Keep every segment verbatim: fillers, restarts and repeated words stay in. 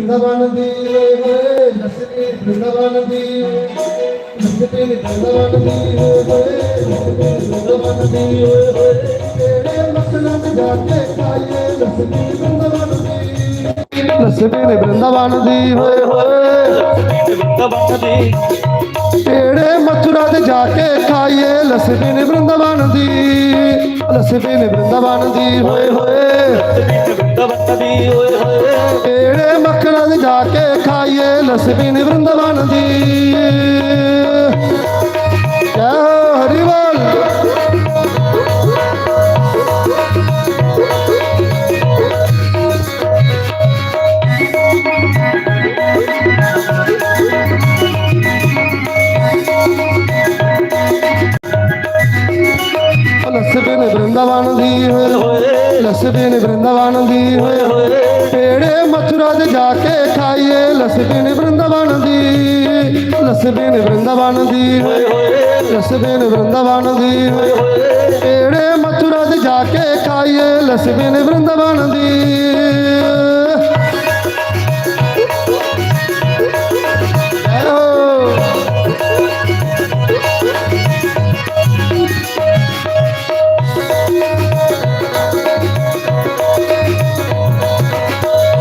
वृंदावन दी ओए होए, लसबीन वृंदावन दी, लसबीन वृंदावन दी ओए होए, लसबीन वृंदावन दी ओए होए, तेरे मसनद जाके खाइए लसबीन वृंदावन दी। लसबीन वृंदावन दी ओए होए, लसबीन वृंदावन दी। तेरे मथुरा दे जाके खाइए लसबीन वृंदावन दी। लसबीन वृंदावन दी होए होए। लसबीन वृंदावन दी होए होए। पेड़े मक्खन दे जाके खाइए लसबीन वृंदावन दी। जय हो हरि बोल। लसबीन वृंदावन दी होए होए, लसबीन वृंदावन दी होए होए। पेड़े मथुरा दे जाके खाइए लसबीन वृंदावन दी, लसबीन वृंदावन दी होए होए, लसबीन वृंदावन दी होए होए। पेड़े मथुरा दे जाके खाइए लसबीन वृंदावन दी। जय हो।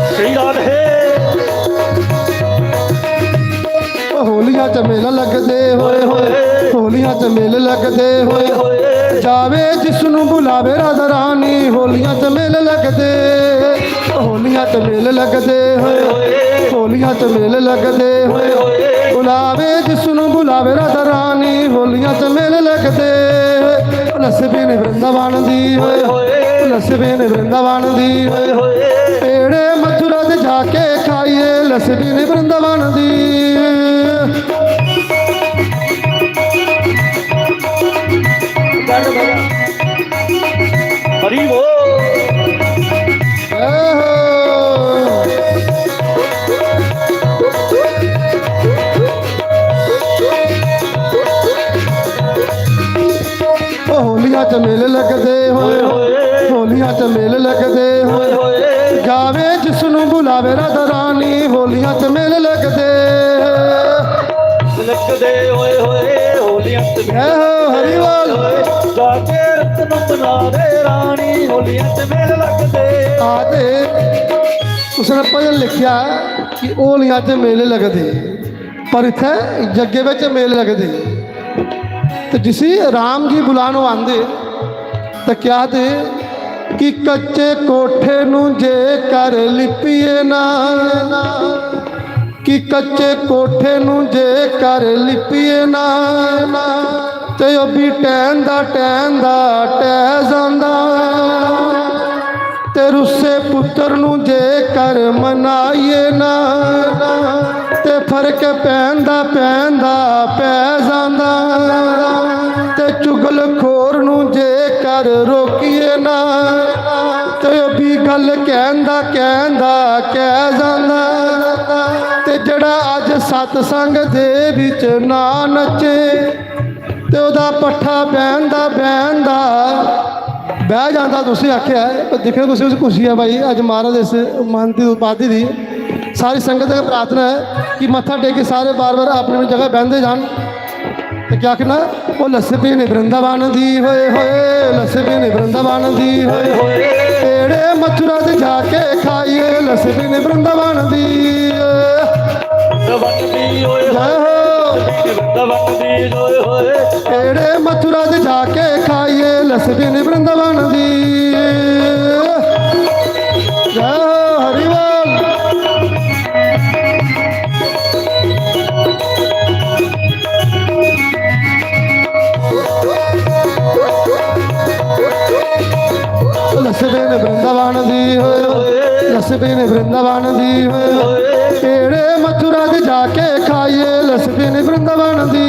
श्री राधे। ओ होलियां च मेल लगदे होए होए, होलियां च मेल लगदे होए होए। जावे जिसनू बुलावे राधा रानी, होलियां च मेल लगदे। होलियां च मेल लगदे होए, होलियां च मेल लगदे होए। बुलावे जिसनू बुलावे राधा रानी, होलियां च मेल लगदे। लसबीन वृंदावन दी होए, लसबीन वृंदावन दी होए। पेड़े मथुरा दे जाके खाइए लसबीन वृंदावन दी। हरि बोल। जय हो। ओ होलियां च मेल लगदे होए, होलियां च मेल लगदे होए। जावे जिसनू बुलावे राधा रानी, होलियां च मेल लगदे। लगदे होए होए, होलियां च जय हो हरि बोल। जाके रतन बनावे रानी, होलियां च मेल लगदे। आखदे उसने भजन लिखेआ कि होलियां च मेल लगदे, पर इत्थै जग्गे बिच मेल लगदे। ते जिसी राम जी बुलानो आंदे, ते क्या आखदे कि कच्चे कोठे नू जे कर लिपिए ना, कि कच्चे कोठे नू जे कर लिपिए ना, ते ओह् बी टैंदा टैंदा टै जांदा। ते रुस्से पुत्तर नू जे कर मनाइए ना, ते फर्क पैंदा पैंदा पै जांदा। ते चुगलखोर नू जे कर रोकिए ना, ते ओह् बी गल्ल कैंदा कैंदा कै जांदा। ते जेह्ड़ा अज्ज सतसंग दे बिच ना नच्चे, ते ओह्दा पट्ठा बैंदा बैंदा बह जांदा। तुसें आखेआ ऐ, पर दिक्खो, तुसें उसी खुशी ऐ भाई। अज्ज महाराज इस मन दी उपाधि दी सारी संगत दी प्रार्थना ऐ कि मत्था टेक के सारे बार बार अपनी अपनी जगह बैंदे जान। ते क्या आखना? ओ लस्सी पीनी वृंदावन दी होए होए, लस्सी पीनी वृंदावन दी होए होए। पेड़े मथुरा दे जाके खाइए लस्सी पीनी वृंदावन दी। वृंदावन दी होए जय हो। वृंदावन दी होए होए। पेड़े मथुरा दे जाके खाइए लस्सी पीनी वृंदावन दी। जय हो हरि बोल। लस्सी पीनी वृंदावन दी होए, लस्सी पीनी वृंदावन दी होए। पेड़े मथुरा दे जाके खाइए लस्सी पीनी वृंदावन दी।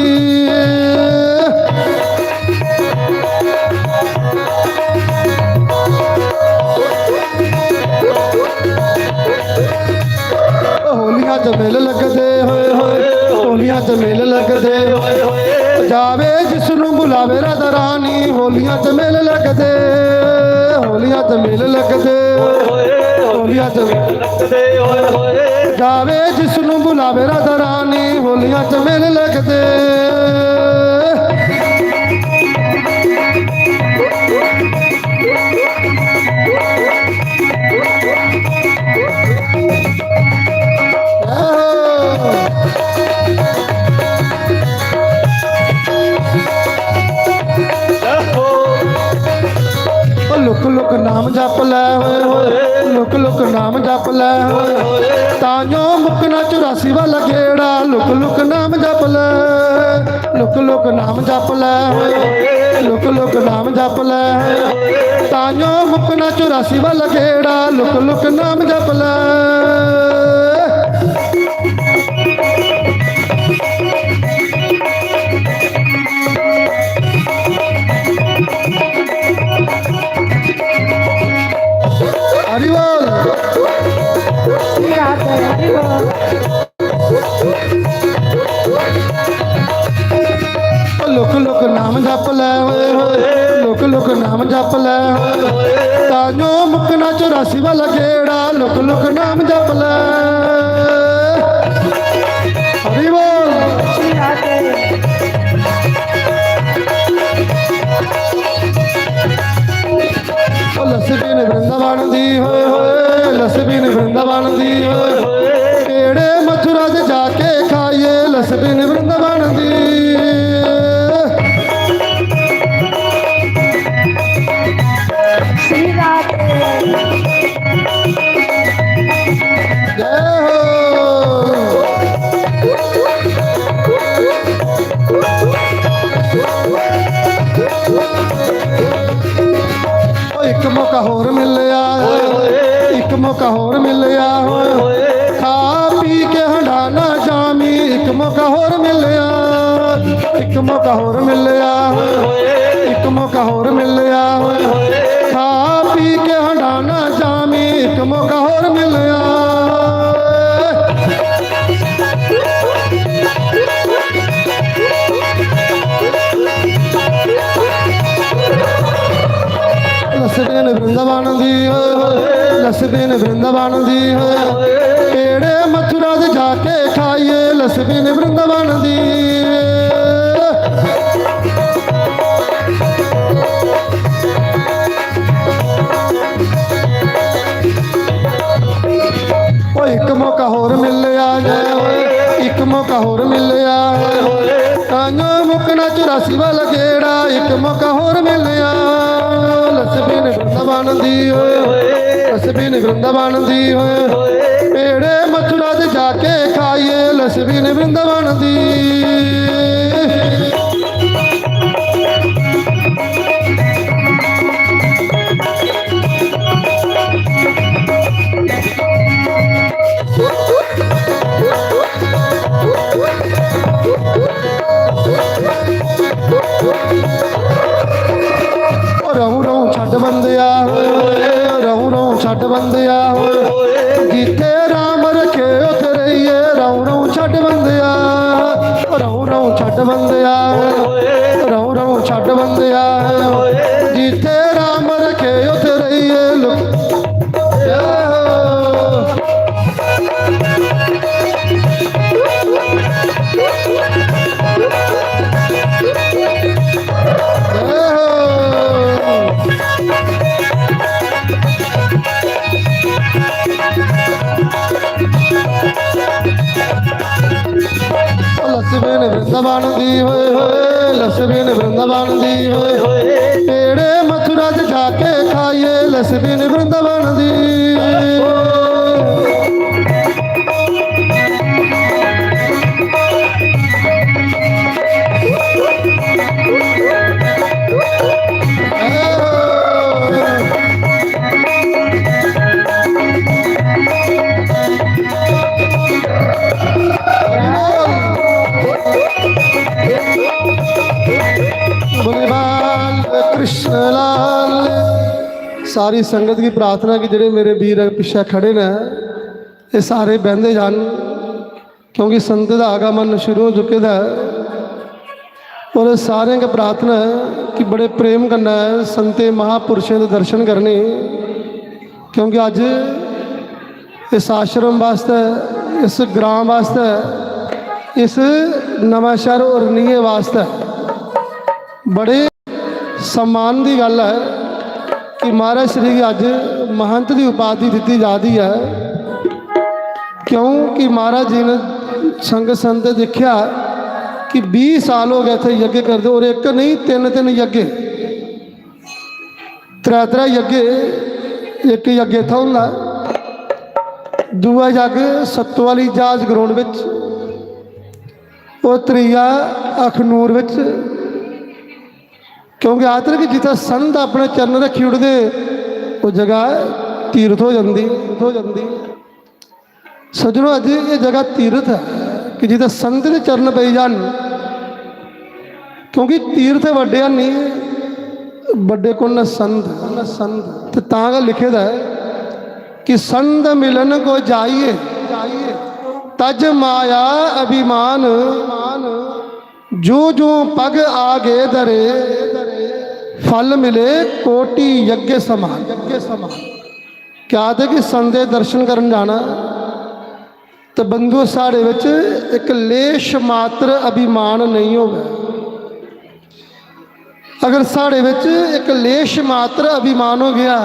होलियां च मेल लगदे होए होए, होलियां च मेल लगदे होए होए। जावे जिसनू बुलावे राधा रानी, होलियां च मेल लगदे, होलियां च मेल लगदे होए होए। होलिया च रखदे ओए होए। जावे जिसनू बुलावे राधा रानी, होलिया च मेले लगदे। ओ लुक लुक नाम जप ले होए होए, लुक लुक नाम जप ले होए होए। ताइयों मुकना चौरासी वाला गेड़ा, लुक लुक नाम जप ले, लुक लुक नाम जप ले होए, लुक लुक नाम जप ले होए। ताइयों मुकना चौरासी वाला गेड़ा, लुक लुक नाम जप ले। हरि बोल। लुक लुक नाम जप ले होए होए, लुक लुक नाम जप ले होए होए। ताइयों मुकना चौरासी वाला गेड़ा, लुक लुक नाम जप ले। हरि बोल। ओ लस्सी पीन वृंदावन दी होए होए, लस्सी पीन वृंदावन दी होए होए। पेड़े मथुरा दे जाके खाइए, लस्सी पीन वृंदावन दी। श्री राधे। जय हो। ओ इक मौका होर मिलेआ, इक मौका होर मिलेआ। खा पी के हंडाना जामी, इक मौका होर मिलेआ, इक मौका होर मिलेआ, इक मौका होर मिलेआ। खा पी के हंडाना जामी, इक मौका होर मिलेआ। लस्सी पीन वृंदावन दी होए होए, लस्सी पीन वृंदावन दी होए होए। पेड़े मथुरा दे जाके खाइए, लस्सी पीन वृंदावन दी। ओ इक मौका होर मिलेआ जय होए, इक मौका होर मिलेआ। ताइयों मुकना चौरासी वाला गेड़ा, इक मौका होर मिलेआ। लस्सी पीन वृंदावन दी होए, लस्सी पीन वृंदावन दी होए। पेड़े मथुरा दे जाके खाइए, लस्सी पीन वृंदावन दी। ओ रहूं रहूं छड्ड बंदेआ, रहूं रहूं छड्ड बंदेआ। जिथे राम रखे उथे रहिए, रहूं रहूं छड्ड बंदेआ, रहूं रहूं छड्ड बंदेआ, रहूं रहूं छड्ड बंदेआ। जिथे राम रखे उथे रहिए। लुक- लक्ष्मी ने वृंदावन दी होए होए, लक्ष्मी ने वृंदावन दी होए होए। पेड़े मथुरा च जाके खाइए, लक्ष्मी ने वृंदावन दी। बोले बाल कृष्ण लाल। सारी संगत की प्रार्थना कि जेह्ड़े मेरे वीर पिच्छे खड़े न, ये सारे बहंदे जान, क्योंकि संत दा आगमन शुरू हो चुके दा है। और सारें की प्रार्थना है कि बड़े प्रेम कन्नै संतें महापुरुषें दे दर्शन करने, क्योंकि अज्ज इस आश्रम वास्तै, इस ग्रां वास्तै, इस नवां शैह्र और नीहे वास्तै बड़े सम्मान दी गल्ल ऐ कि महाराज श्री गी अज्ज महंत दी उपाधि दित्ती जा दी ऐ, क्योंकि महाराज जी ने संग संत दिक्खेआ कि बीह् साल हो गए इत्थै यज्ञ करदे, और इक नेईं, तिन्न तिन्न यज्ञ, त्रै त्रै यज्ञ, इक यज्ञ इत्थै होंदा ऐ, दूआ यज्ञ सत्तो आह्ली ज्हाज ग्राउंड बिच, और त्रीया अखनूर बिच। क्योंकि आखदे कि जित्थै संत अपने चरण रक्खी ओड़दे, ओह् जगह तीर्थ हो जंदी, हो जंदी। सज्जनो, अज्ज एह् जगह तीर्थ ऐ कि जित्थै संत दे चरण पेई जान, क्योंकि तीर्थ बड्डे हैनी, बड्डे कु'न न? संत, संत। ते तां गै लिखे दा ऐ कि संत मिलन को जाइए, तज माया अभिमान, जो जो पग आगे धरे, फल मिले कोटि यज्ञ समान। क्या आखदे कि संत दे दर्शन करन जाना, ते बंधुओ, साढ़े बिच इक लेश मात्र अभिमान नेईं होवे। अगर साढ़े बिच इक लेश मात्र अभिमान हो गया,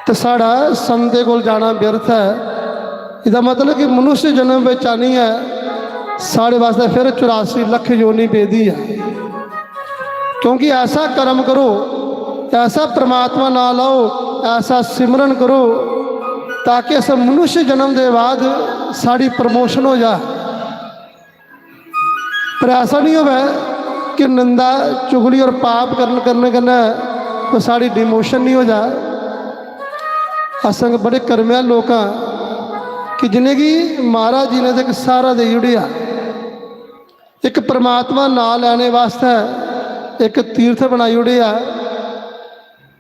ते साढ़ा संत दे कोल जाना व्यर्थ ऐ। एह्दा मतलब कि मनुष्य जन्म बिच आनियै साढ़े वास्तै फिर चौरासी लक्ख योनि पेदी ऐ। क्योंकि ऐसा कर्म करो, ऐसा परमात्मा नां लाओ, ऐसा सिमरन करो, ताकि इस मनुष्य जन्म दे बाद साढ़ी प्रमोशन हो जाए। पर ऐसा नहीं होवे कि निंदा, चुगली और पाप करन, करने कन्नै कोई साढ़ी डिमोशन नहीं हो जाए। अस बड़े कर्मे आह्ले लोक आं कि जिनेंगी महाराज जी ने ते इक सहारा देई ओड़ेआ, इक परमात्मा नां लैने वास्तै इक तीर्थ बनाई ओड़ेआ।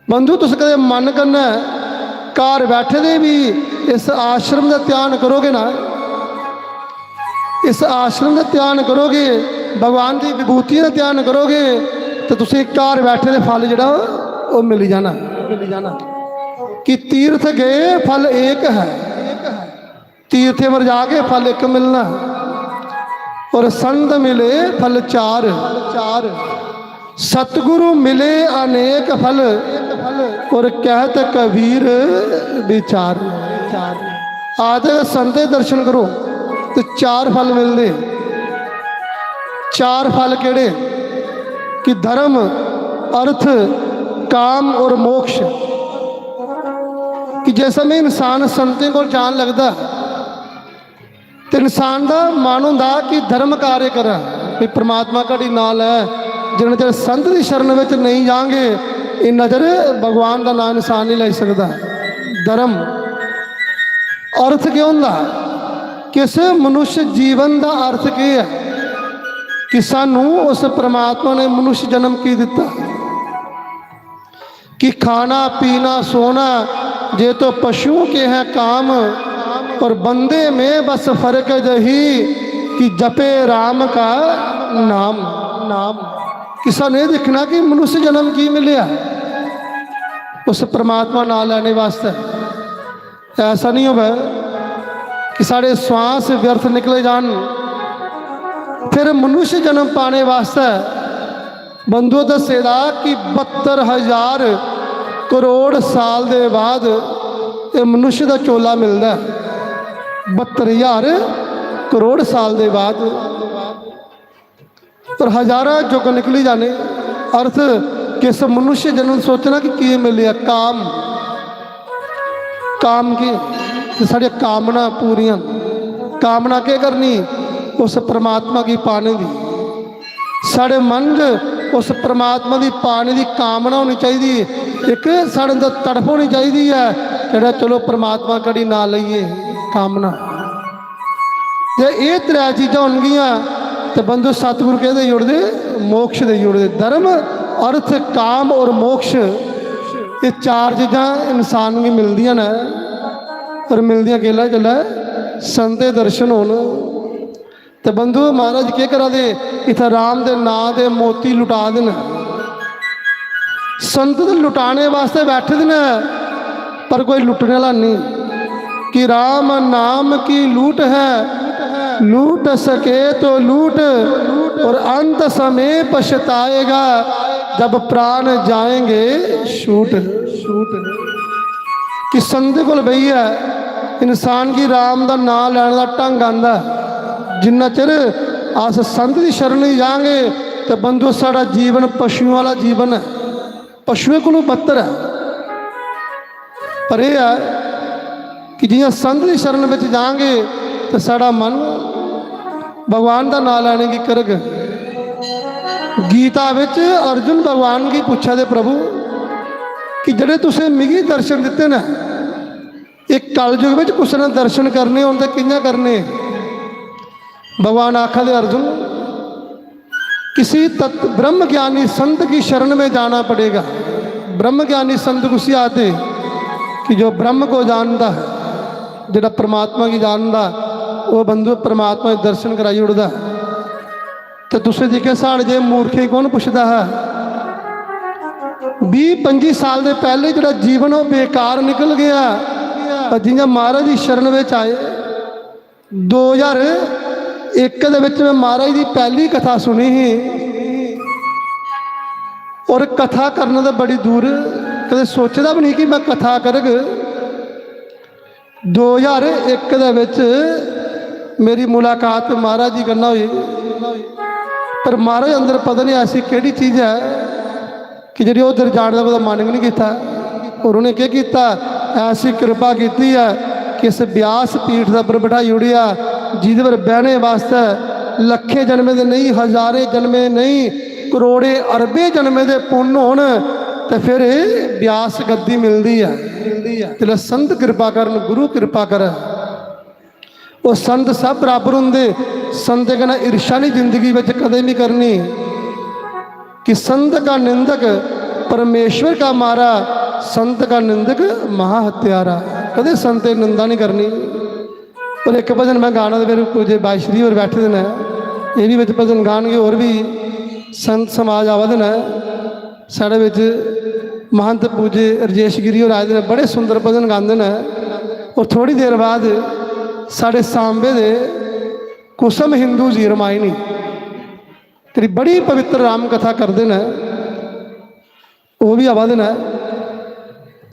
बंधु, तुस कदें मन कन्नै घर बैठे दे बी इस आश्रम दा ध्यान करोगे ना, इस आश्रम दा ध्यान करोगे, भगवान दी विभूतियें दा ध्यान करोगे, तो तुसें घर बैठे दे फल जेह्ड़ा ओह् मिली जाना, मिली जाना। कि तीर्थ गए फल एक है, तीर्थे पर जाके फल इक मिलना, और संत मिले फल चार, चार। सतगुरु मिले अनेक फल, और कहत कबीर विचार। आखदे संत दे दर्शन करो ते चार फल मिलदे। चार फल केड़े? कि धर्म, अर्थ, काम और मोक्ष। कि जिस समें इंसान संतें कोल जान लगदा, ते इंसान दा मन होंदा कि धर्म कार्य करां, भी परमात्मा घड़ी नाल ऐ। जिन्ना चिर संत दी शरण विच नेईं जांगे, इन्ना चिर भगवान दा नांऽ इंसान नहीं लैई सकदा। धर्म अर्थ केह् होंदा? किस मनुष्य जीवन दा अर्थ केह् ऐ? कि सानू उस परमात्मा ने मनुष्य जन्म की दित्ता? कि खाना पीना सोना, ये तो पशुओं के हैं काम, और बंदे में बस फर्क यही कि जपे राम का नाम। नाम कि सानू एह् दिक्खना कि मनुष्य जन्म की मिलेआ उस परमात्मा नां लैने वास्तै। ऐसा नहीं होवे कि साढ़े श्वास व्यर्थ निकले जान। फिर मनुष्य जन्म पाने वास्तै बंधुओ दस्से दा कि बहत्तर हजार करोड़ साल दे बाद एह् मनुष्य दा चोला मिलदा ऐ। बहत्तर हजार करोड़ साल दे बाद, पर हजारां युग निकली जाने। अर्थ किस मनुष्य जन्म सोचना कि की मिलेआ? काम। काम की? ते साढ़ियां कामना पूरियां। कामना केह् करनी? उस परमात्मा गी पाने दी। साढ़े मन च उस परमात्मा दी पाने दी कामना होनी चाहिदी। इक साढ़े अंदर तड़फ होनी चाहिदी ऐ, जेह्ड़ा चलो परमात्मा घड़ी नां लैइये, कामना। जे एह् त्रै चीजां होनगियां ते बंधु सतगुरु केह् देई ओड़दे? मोक्ष देई ओड़दे। धर्म, अर्थ, काम और मोक्ष, एह् चार चीजां इंसान गी मिलदियां न। पर मिलदियां केल्लै? जेल्लै संत दे दर्शन होन। ते बंधु, महाराज केह् करा दे? इत्थै राम दे नां दे मोती लुटा दे न। संत ते लुटाने वास्तै बैठे दे न, पर कोई लुट्टने आह्ला नेईं। कि राम नाम की लूट है, लूट सके तो लूट, और अंत समय पछताएगा जब प्राण जाएंगे छूट। कि संत कोल बेहियै इंसान गी राम दा नांऽ लैने दा ढंग आंदा ऐ। जिन्ना चिर अस संत दी शरण नेईं जांगे ते बंधु, साढ़ा जीवन पशुएं आह्ला जीवन ऐ, पशुएं कोलू बदतर ऐ। पर एह् ऐ कि जियां संत दी शरण बिच जांगे ते साढ़ा मन भगवान दा नांऽ लैने गी करग। गीता बिच अर्जुन भगवान गी पुच्छा दे, "प्रभु, कि जेह्ड़े तुसें मिगी दर्शन दित्ते न, इक कलयुग बिच कुसै ने दर्शन करने होन ते कि'यां करने?" भगवान आखा दे, "अर्जुन, किसी तत्व ब्रह्म ज्ञानी संत की शरण में जाना पड़ेगा।" ब्रह्म ज्ञानी संत कुसी आखदे? कि जो ब्रह्म को जानता है, जेह्ड़ा परमात्मा गी जानदा, ओह् बंधु परमात्मा दे दर्शन कराई ओड़दा। ते तुसें दिक्खेआ, साढ़े जे मूर्खें गी कौन पुछदा हा? बीह् पंजी साल दे पैह्ले जेह्ड़ा जीवन ओह् बेकार निकल गेआ। पर जियां महाराज दी शरण बिच आए, दो ज्हार इक दे बिच में महाराज दी पैह्ली कथा सुनी ही। और कथा करना ते बड़ी दूर, कदें सोचे दा बी नेईं कि में कथा करग। दो ज्हार इक दे बिच मेरी मुलाकात महाराज जी कन्नै होई। पर महाराज अंदर पता नहीं ऐसी केह्ड़ी चीज ऐ कि जेह्ड़ी उद्धर जाने दा कुतै मन गै नहीं कीता। और उ'नें केह् कीता? ऐसी किरपा कीती ऐ कि इस ब्यास पीठ दे उप्पर बठाई ओड़ेआ, जिह्दे पर बैह्ने बास्तै लक्खें जन्में दे नेईं, हजारें जन्में नेईं, करोड़ें अरबें जन्में दे पुन्न होन ते फिर ब्यास गद्दी मिलदी ऐ। जिसलै संत किरपा करन, गुरु किरपा करै, ओह् संत सब बराबर होंदे। संतें कन्नै ईर्ष्या नहीं जिंदगी बिच कदें भी करनी। कि संत का निंदक परमेश्वर का मारा, संत का निंदक महाहत्यारा। कदें संतें दी निंदा नहीं करनी। और इक भजन में गाना, ते मेरे पूजे बाई श्री होर बैठे दे न, एह् बी बिच भजन गानगे। होर बी संत समाज आवा दे न, साढ़े बिच महंत पूजे रजेश गिरी होर आए दे न, बड़े सुंदर भजन गांदे न। और थोड़ी देर बाद साढ़े सांबे दे कुसम हिंदू जी रमायणी, तेरी बड़ी पवित्र राम कथा करदे न, ओह् बी आवा दे न।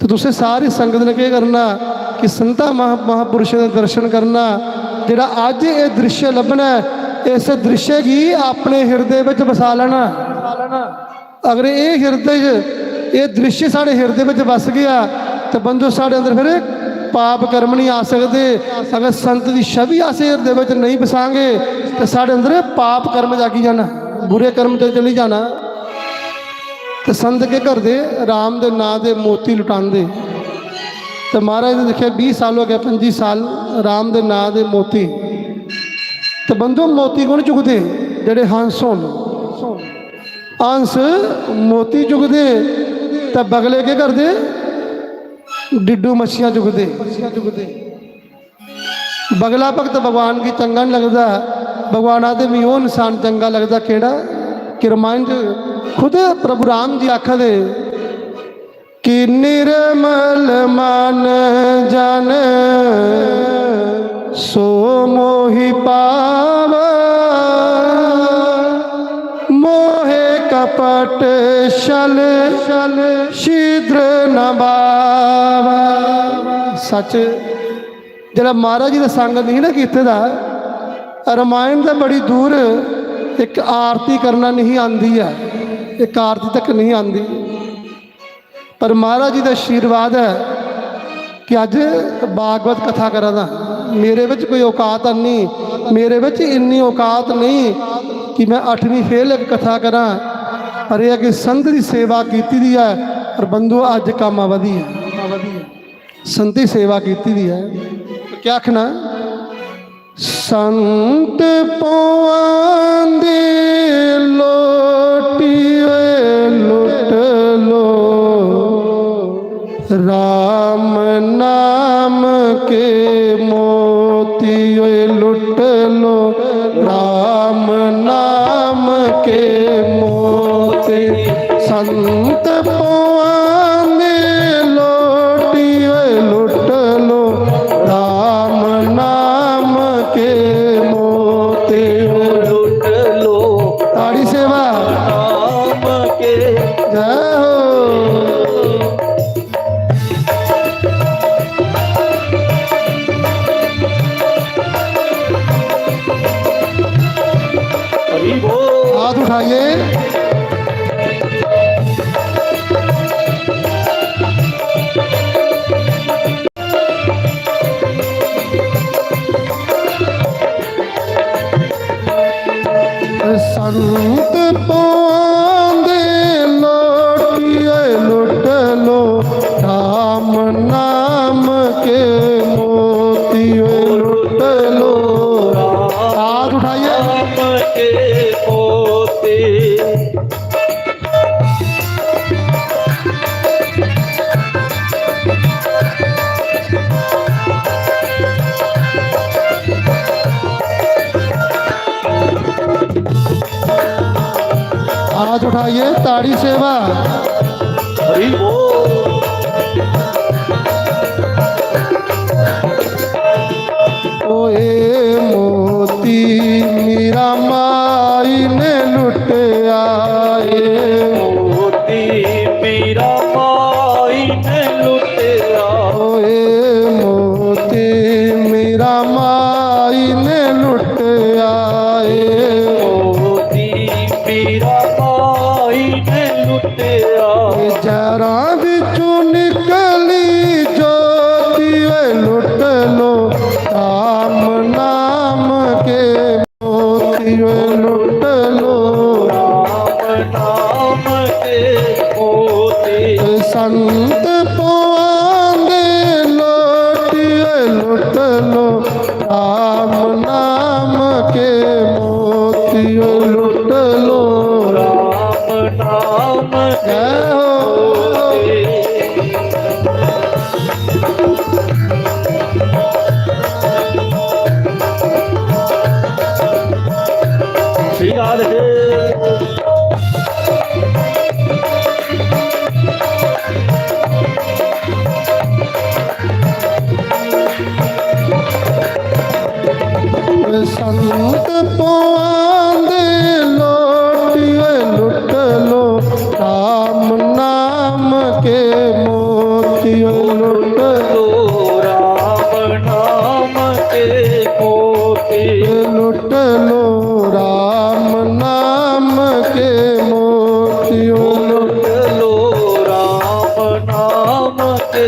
ते तुसें सारी संगत ने केह् करना कि संता महा-, महापुरुषें दे दर्शन करना। जेह्ड़ा अज्ज एह् दृश्य लब्भना ऐ, इस दृश्य गी अपने हिरदे बिच बसा लैना। अगर एह् हिरदे च, एह् दृश्य साढ़े हिरदे बिच बस गेआ, ते बंधु, साढ़े अंदर फिर पाप कर्म नहीं आ सकदे। अगर संत दी छवि अस हिरदे बिच नहीं बसांगे, ते साढ़े अंदर पाप कर्म जागी जाना, बुरे कर्म ते चली जाना। ते संत केह् करदे? राम दे नां दे मोती लुटांदे। ते महाराज ने दिक्खेआ, बीह् साल हो गए, पंजी साल, राम दे नां दे मोती। ते बंधु, मोती कौन चुकदे? जेह्ड़े हंस होन। हंस मोती चुकदे ते बगले केह् करदे? डिड्डू मच्छियां चुकदे। बगला भक्त भगवान गी चंगा नहीं लगदा। भगवान आखदे, "मी ओह् इंसान चंगा लगदा केह्ड़ा?" कि रामायण च खुद प्रभु राम जी आखा दे कि "निर्मल मन जन सो मोहि पावा, मोहे कपट छल छल छिद्र न भावा।" सच, जेह्ड़ा महाराज जी दा संग नहीं ना कीते दा, रामायण दे बड़ी दूर इक आरती करना नहीं आंदी ऐ, इक आरती तक नहीं आंदी। पर महाराज जी दा आशीर्वाद ऐ कि अज्ज भागवत कथा करा दा। मेरे बिच कोई औकात नहीं, मेरे बिच इन्नी औकात नहीं कि मैं अठवीं फेल इक कथा करां। पर एह् ऐ कि संत दी सेवा कीती दी ऐ, और बंधु, अज्ज कम्म आवा दी ऐ। संती सेवा कीती दी ऐ। क्या आखना? संत पवांदे लोटी ओए लुट लो, राम नाम के मोती ओए लुट लो, राम नाम के मोती। संत पवांदे लोटी ओए लुट लो, राम के मोती। लुट लो ताड़ी सेवा। राम के। जय हो। हरि बोल। हाथ उठाइए। संत पांदे लोटिए लुट लो राम नाम के मोती, लुट लो। हाथ उठाइए। राम के मोती। हाथ उठाइए, ताड़ी सेवा। हरि बोल। ओए मोती मीरा माई ने लुटिया, ए मोती मीरा माई ने लुटिया। ओए मोती मीरा माई ने लुटिया, ए मोती मीरा माई ने लुटिया। जरा बिचू निकली ज्योति, ओए लुट लो राम नाम के मोती, ओए लुट लो राम नाम के मोती। संत पवांदे लोटी, ओए लुट लो राम नाम के मोती, ओए लुट लो राम नाम के। जय हो। श्री राधे। संत पवांदे लोटिए लुट लो राम नाम के मोती, लुट लो राम नाम के मोती। लुट लो राम नाम के मोती, लुट लो राम नाम के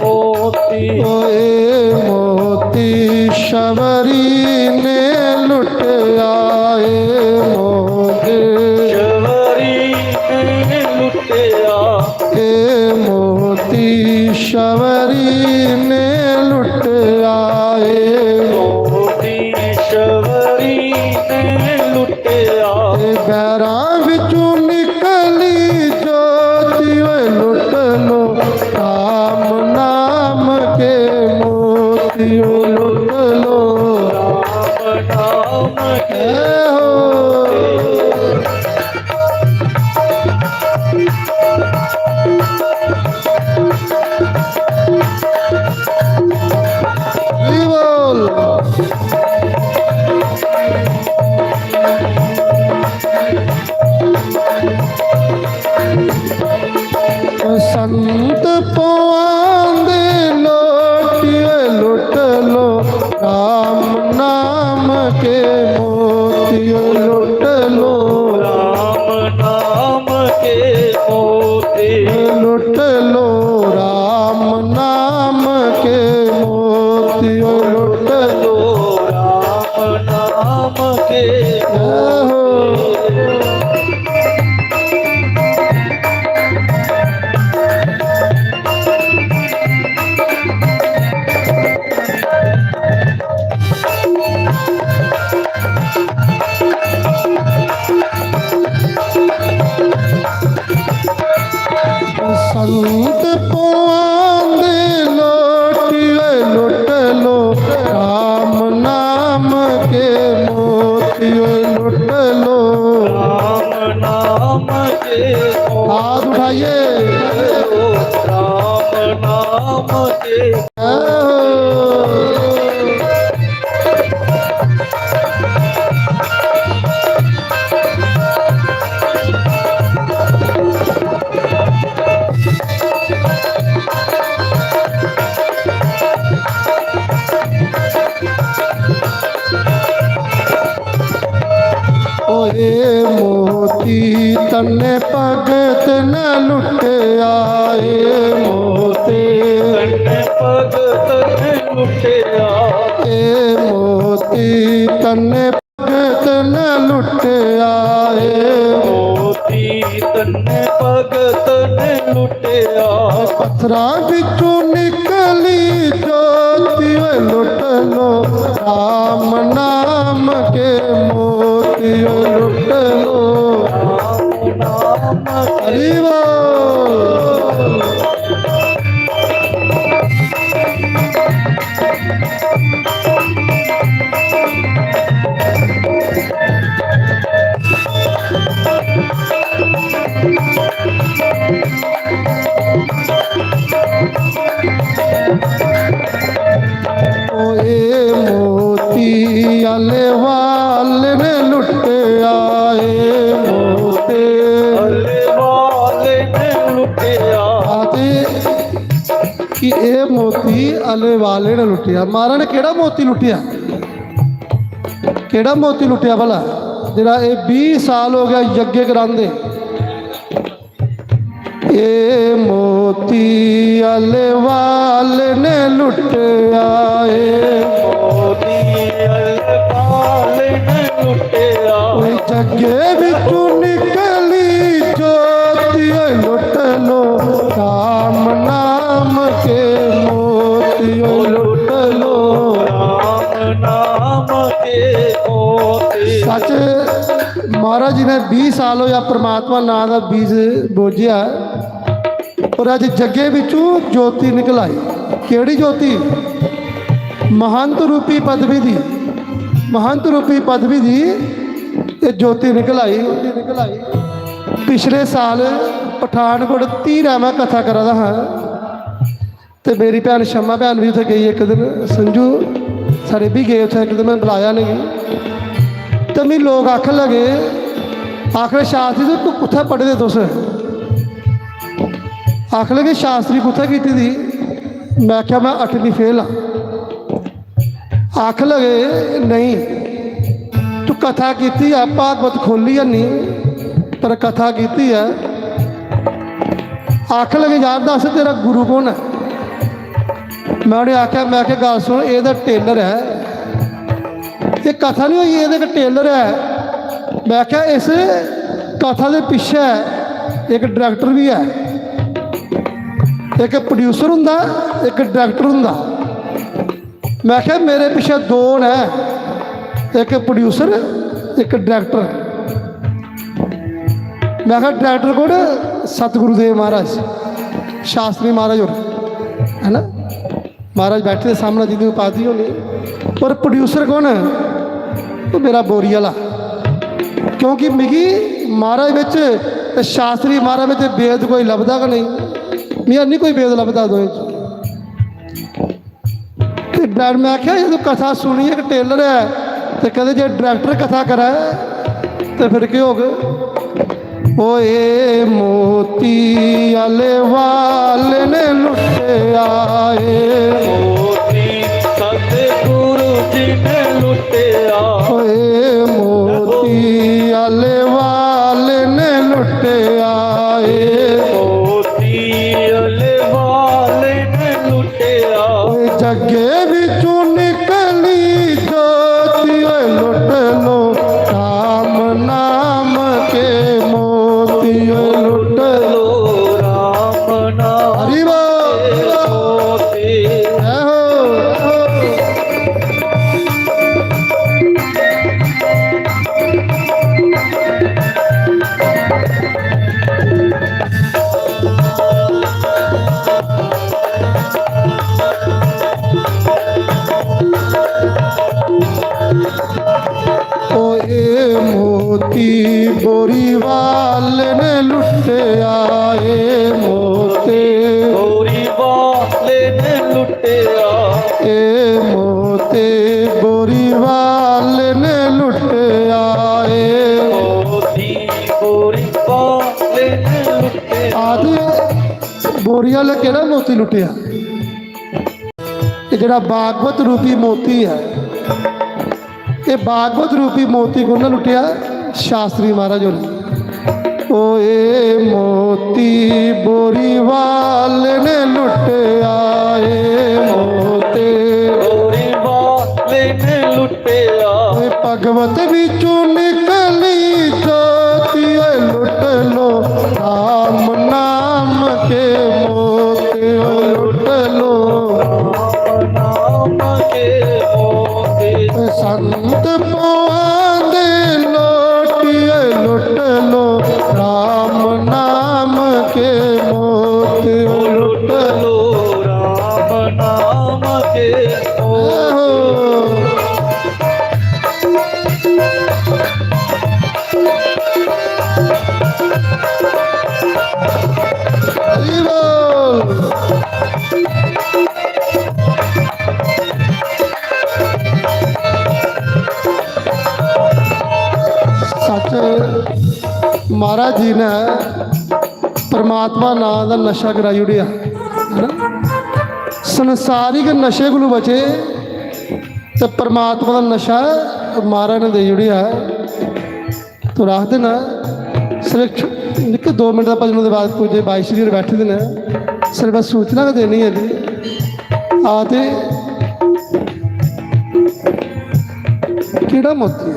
मोती। ओए मोती शबरी ने लुटिया, ए मोती शबरी ने लुटिया। ए मोती शबरी ने लुटिया, ए मोती शबरी ने लुटिया। ए बैरां विचों निकली ज्योति, ओए लुट लो राम नाम के मोती, ओ लुट लो राम नाम के। हो। जी बोल। संत पवांदे लोटिए लुट लो राम नाम के मोती, लुट लो राम नाम के मोती। लुट लो राम नाम के मोती, लुट लो राम नाम के। जय हो। संत पवांदे लोटिए लुट लो राम नाम के मोती, लुट लो राम नाम के। हाथ उठाइए। राम नाम के। ए मोती तन्ने भगत ने लुटिया, ए मोती। तन्ने भगत ने लुटिया। ए मोती तन्ने भगत ने लुटिया, ए। मोती तन्ने भगत ने लुटिया। पत्थरां बिचों निकली ज्योति, ओए लुट लो राम नाम के मोती, ओए लुट लो राम नाम के। हरि बोल। ओए मोती आले वाले ने लुटिया, ए मोती। आले वाले ने लुटिया। आते कि ए मोती आले वाले ने लुटिया। महाराज ने केड़ा मोती लुटिया? केड़ा मोती लुटिया भला? जेड़ा ए बीह साल हो गया यज्ञ करांदे। ए मोती अलवाल ने लुटिया, ए मोती अलवाल ने लुटिया। ओए जगे बिचू निकली ज्योति, ओए लुट लो राम नाम के मोती, ओए लुट लो राम नाम के मोती। सच, महाराज जी ने बीह साल होया परमात्मा नां दा बीज बोझेआ, और अज जग्गे बिचू ज्योति निकल आई। केड़ी ज्योति? महंत रूपी पदवी दी, महंत रूपी पदवी दी ये ज्योति निकल आई। पिछले साल पठानकोट धीरा मैं कथा करा दा हा, ते मेरी भैन शमा भैन भी उत्थै गेई इक दिन, संजू सारे भी गे उत्थै इक दिन, में बुलाया इ'नेंगी। ते मी लोक आखन लगे, आखन, "शास्त्री जी, तू कुत्थै पढ़े दे तुस?" आखन लगे, "शास्त्री कुत्थै कीती दी?" में आखेआ, "में अठमीं फेल आं।" आखन लगे, "नेईं, तू कथा कीती ऐ, भागवत खोह्ल्ली हैनी, पर कथा कीती ऐ।" आखन लगे, "यार, दस्स, तेरा गुरु कौन ऐ?" में उ'नेंगी आखेआ, में आखेआ, "गल्ल सुन, एह् तां टेलर ऐ, एह् कथा निं होई, एह् तां इक टेलर ऐ।" में आखेआ, "इस कथा दे पिच्छै इक डायरैक्टर बी ऐ, इक प्रोड्यूसर होंदा, इक डायरैक्टर होंदा।" में आखेआ, "मेरे पिच्छे दो न, इक प्रोड्यूसर, इक डायरैक्टर।" में आखेआ, "डायरैक्टर कौन?" सतगुरुदेव महाराज, शास्त्री महाराज होर, है ना? महाराज बैठे दे सामने, जिंदी उपाधि होनी। पर प्रोड्यूसर कौन? ओह् मेरा बोरी आह्ला। क्योंकि मिगी महाराज बिच ते शास्त्री महाराज बिच भेद कोई लभदा गै नेईं। मिगी हैनी कोई भेद लभदा दोएं च। ते डर, में आखेआ, "जे तूं कथा सुनी, इक टेलर ऐ, ते कदें जे डायरैक्टर कथा करै, ते फिर केह् होग?" ओए मोती आले वाले ने लुटिया, ए मोती सतगुरु जी ने लुटिया। ओए मोती आले वाले ने लुटिया, ए मोती आले वाले ने लुटिया। ओए जग्गे बिचू निकली ज्योति, ओए लुट लो राम नाम के मोती, ओए लुट लो राम नाम हरि बोल। के मोती। जय हो, जय हो। ओए मोती बोरी वाले ने लुटिया, ए मोती। बोरी वाले ने लुटिया। ए मोती बोरी वाले ने लुटिया, ए। मोती बोरी वाले ने लुटिया। आदि बोरी वाले केड़ा मोती लुटिया? ये जेड़ा भागवत रूपी मोती है, ये भागवत रूपी मोती कु'न लुटिया? शास्त्री महाराज होर। ओए मोती बोरी वाले ने लुटिया, ए मोती बोरी वाले ने लुटिया। ए भगवत बिचू निकली ज्योति, ए लुट लो राम नाम के मोती, ए लुट लो राम नाम के मोती। ए संत पवांदे लोटिए लुट लो राम नाम के मोती। लुट लो राम नाम के मोती। हरि बोल। सच, महाराज जी ने परमात्मा नां दा नशा कराई ओड़ेआ, है ना? संसारिक नशे कोलू बचे ते परमात्मा दा नशा महाराज ने देई ओड़ेआ। तो आखदे न, सिर्फ निक्के दो मिनट दा भजन, ओह्दे बाद पूज्य बाई श्री होर बैठे दे न, सिर्फ बस सूचना गै देनी ऐ जी। आ ते केह्ड़ा मोती ऐ,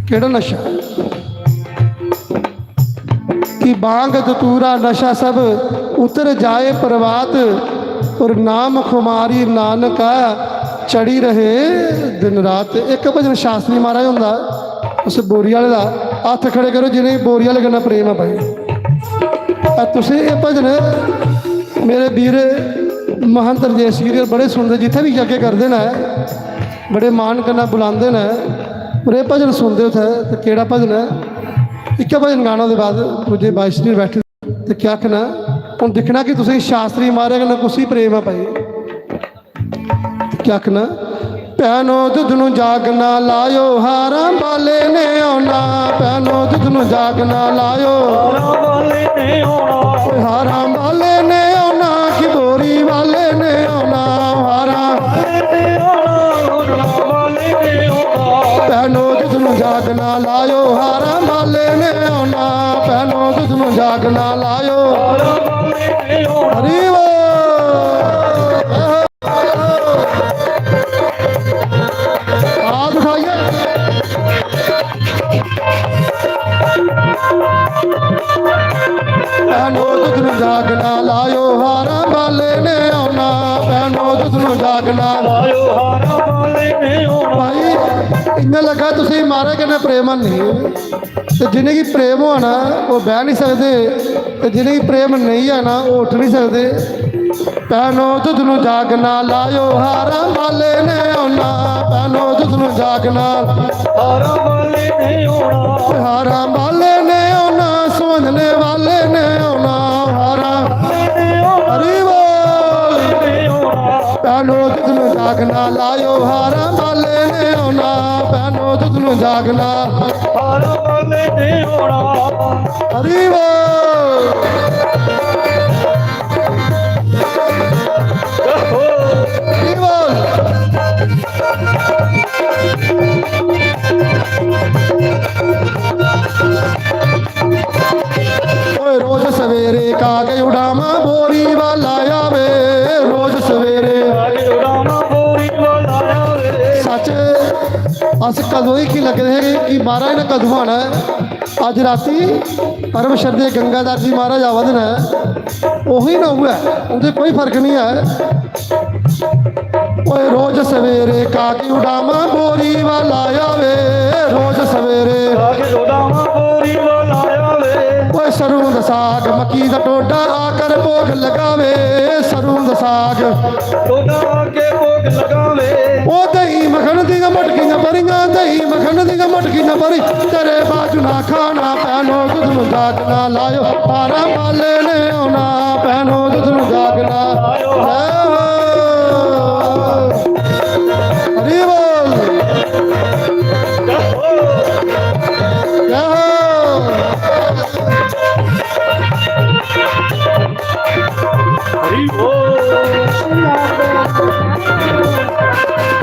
केह्ड़ा नशा? कि भांग धतूरा नशा सब उतर जाए प्रभात, और नाम खुमारी नानका चढ़ी रहे दिन रात। इक भजन शास्त्री महाराज हुंदा, उस बोरी आह्ले दा, हत्थ खड़े करो जिनेंगी बोरी आह्ले कन्नै प्रेम ऐ भाई। आ तुसें एह् भजन मेरे वीर महंत रजेश गिरी होर बड़े सुनदे, जित्थै बी यज्ञ करदे न, बड़े मान कन्नै बुलांदे न, और एह् भजन सुनदे उत्थै। ते केह्ड़ा भजन ऐ? इक्कै भजन गाना, ओह्दे बाद पूज्य बाई श्री बैठे। ते क्या आखना, हून दिक्खना कि तुसें शास्त्री महाराज कन्नै कुसी प्रेम ऐ भाई। ते क्या आखना, भैनो दुद्ध नू जाग ना लायो, हारां बाले ने औना। भैनो दुद्ध नू जाग ना लायो, हारां बाले ने औना। ओए हारां बाले ने औना, कि बोरी वाले ने औना। हारां बाले ने औना, हारां बाले ने औना। भैनो दुद्ध नू जाग ना लायो, हारां बाले ने औना। भैनो दुद्ध नू जाग ना लायो। हरि बोल। हाथ उठाइए। भैनो दुद्ध नू जाग ना लायो, हारां बाले ने औना। भैनो दुद्ध नू जाग ना लायो, हारां बाले ने औना। भाई, इ'यां लग्गा तुसें मारे कन्नै प्रेम नहीं। ते जिनेंगी प्रेम होआ ना, ओह् बह नहीं सकदे, ते जिनेंगी प्रेम नहीं है ना, ओह् उठ नहीं सकदे। भैनो दुद्ध नू जाग ना लायो, हारां बाले ने औना। भैनो दुद्ध नू जाग ना, हारां बाले ने औना। हारां बाले ने औना, समझने वाले ने औना। हारां, हरि बोल। भैनो दुद्ध नू जाग ना लायो, हारां बाले ने औना। भैनो दुद्ध नू जाग ना, हारां बाले ने औना। हरि बोल। हरि बोल। ओए रोज सवेरे काग उड़ामा बोरी वाला आवे, रोज सवेरे। सच, अस कदों ही की लग्गे दे हे कि महाराज ने कदों आना है। अज राती परम श्रद्धे गंगाधर जी महाराज आवा दे न, ओही ना उ'ऐ, उं'दे कोई फर्क नहीं है। ओए रोज सवेरे काकी उड़ामा बोरी वाला आवे, रोज सवेरे काकी उड़ामा बोरी वाला आवे। ओए सरूं दा साग, मक्की दा टोडा, आकर भोग लगावे। सरूं दा साग, टोडा आके भोग लगावे। ओ दही मक्खन दियां मटकियां भरियां, दही मक्खन दियां मटकियां भरी, तेरे बाजू ना खाना। भैनो दुद्ध नू जाग ना लायो, हारां बाले ने औना। भैनो दुद्ध नू जाग ना लायो। हरि बोल। जय हो। हरि बोल।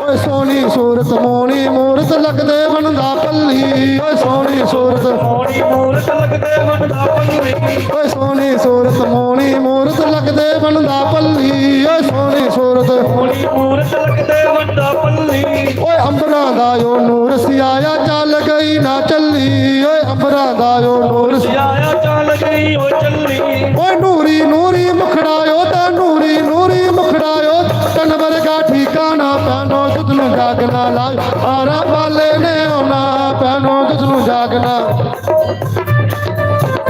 ओए सोनी सूरत सोहनी मूरत लगदे बनदा पल्ली, ओए सोहनी सूरत। सोहनी मूरत लगदे बनदा पल्ली। ओए सोहनी सूरत, मोहनी मूरत लगदे बनदा पल्ली, ओए सोहनी सूरत। सोहनी मूरत लगदे बनदा पल्ली। ओए अंबरां दा ओ नूर सियाया, चल गई ना चली, ओए अंबरां दा ओ नूर। सियाया चल गई ओ चली। ओए नूरी नूरी मुखड़ा ओ ते नूरी नूरी मुखड़ा ओ, तन वर्गा ठिकाना। भैनो दुध नू जागना लायो, हारा बाले ने औना। भैनो दुध नू जागना।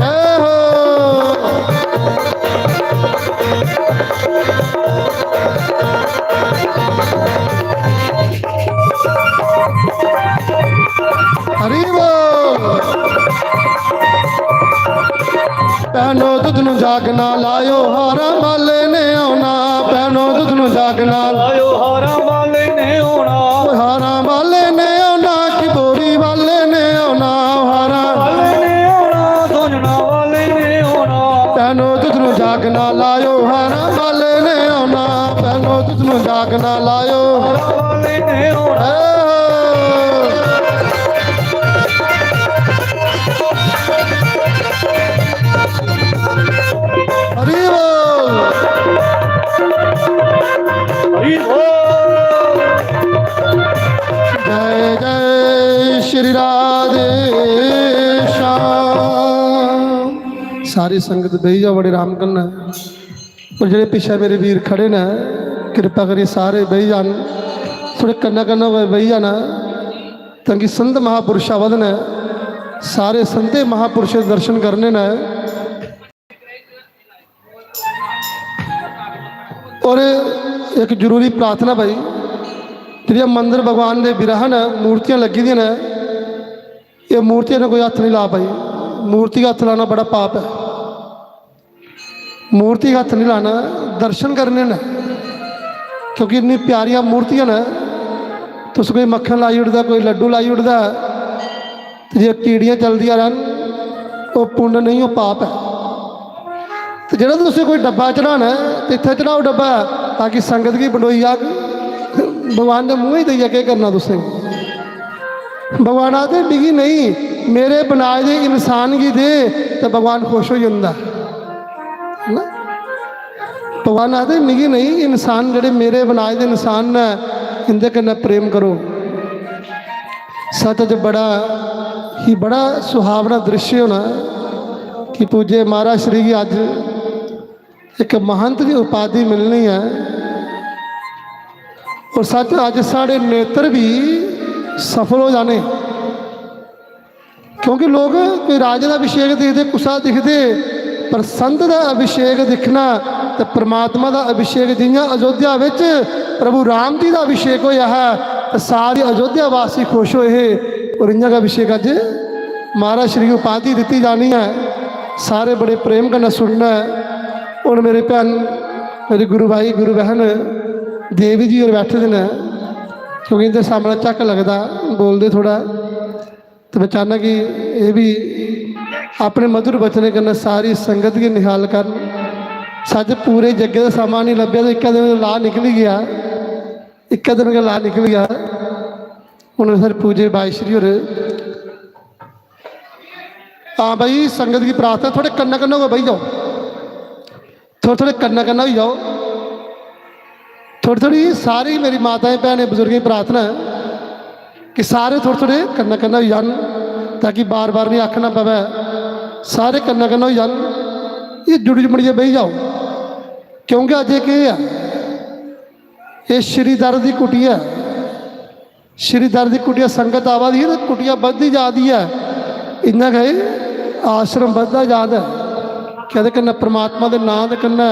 ए हो। हरि बोल। भैनो दुध नू जागना लायो, हारा बाले ने औना। भैनो दुध नू जागना। लायो हारा बाले ने औना। हारा बाले ने औना, कि बोरी बाले ने औना। हारा बाले ने औना, सोजना बाले ने औना। भैनो दुध नू जागना लायो, हारा बाले ने औना। भैनो दुध नू जागना लायो। हारा बाले ने औना। ए। हरि बोल। हरि बोल। जय जय श्री राधे श्याम। सारी संगत बेही जाओ बड़े आराम कन्नै। और जेह्ड़े पिच्छे मेरे वीर खड़े न, कृपा करियै सारे बेही जान, थोड़े कन्नै कन्नै होइयै बेही जाना, ताकि संत महापुरुष आवा दे न, सारे संतें महापुरुषें दे दर्शन करने न। और इक जरूरी प्रार्थना भाई, जेह्ड़ियां मंदर भगवान दे विग्रह न, मूर्तियां लग्गी दियां न, एह् मूर्तियां ने कोई हत्थ नहीं ला भाई, मूर्ति गी हत्थ लाना बड़ा पाप ऐ। मूर्ति गी हत्थ नहीं लाना, दर्शन करने न, क्योंकि इन्नी प्यारियां मूर्तियां न। तुस कोई मक्खन लाई ओड़दा, कोई लड्डू लाई ओड़दा, ते जे कीड़ियां चलदियां रैह्न, ओह् पुण्य नेईं, ओह् पाप ऐ। ते जेह्ड़ा तुसें कोई डब्बा चढ़ाना ऐ, ते इत्थै चढ़ाओ डब्बा, ताकि संगत गी बंडोई जाग। भगवान दे मूंहै च देइयै केह् करना तुसें? भगवान आखदे, "मिगी नेईं, मेरे बनाए दे इंसान गी दे," ते भगवान खुश होई जंदा। है ना? भगवान आखदे, "मिगी नेईं, इंसान जेह्ड़े मेरे बनाए दे इंसान न, इंदे कन्नै प्रेम करो।" सच च बड़ा ही, बड़ा सुहावना दृश्य होना कि पूज्य महाराज श्री गी अज्ज इक महंत दी उपाधि मिलनी ऐ। और सच अज्ज साढ़े नेत्र भी सफल हो जाने, क्योंकि लोग कोई राजे दा अभिषेक दिखदे, कुसा दिखदे, पर संत दा अभिषेक दिक्खना ते परमात्मा दा अभिषेक, जियां अयोध्या विच प्रभु राम जी दा अभिषेक होया हा, ते सारे अयोध्या वासी खुश होए हे। और इयां गै अभिषेक अज्ज महाराज श्री गी उपाधि दित्ती जानी ऐ। सारे बड़े प्रेम कन्नै सुनना ऐ। हुन मेरी भैन, मेरी गुरु भाई, गुरु बहन देवी जी होर बैठे दे न, क्योंकि इंदे सामनै झक्क लगदा, बोलदे थोड़ा, ते मैं चाहना कि एह् बी अपने मधुर वचनें कन्नै सारी संगत गी निहाल करन। सच्च पूरे जग्गे दा समां नहीं लब्भेआ ते इक्कै दिन ला निकली गेआ, इक्कै दिन गै ला निकली गेआ। हुन सर पूजे बाई श्री होर, हां भाई, संगत गी प्रार्थना, थोड़े कन्नै कन्नै होइयै बेही जाओ, थोड़े थोड़े कन्नै कन्नै होई जाओ। थोड़ी थोड़ी सारी मेरी माताएं, भैनें, बुजुर्गें गी प्रार्थना ऐ कि सारे थोड़े थोड़े कन्नै कन्नै होई जान, ताकि बार बार नहीं आखना पवै, सारे कन्नै कन्नै होई जान। ये जुड़ी जुमड़ियै बेही जाओ, क्योंकि अज्ज एह् केह् ऐ? एह् श्री दर दी कुटिया ऐ। श्री दर दी कुटिया संगत आवा दी ऐ ते कुटिया बधदी जा दी ऐ। इ'यां गै आश्रम बधदा जा दा ऐ। केह्दे कन्नै? परमात्मा दे नांऽ दे कन्नै।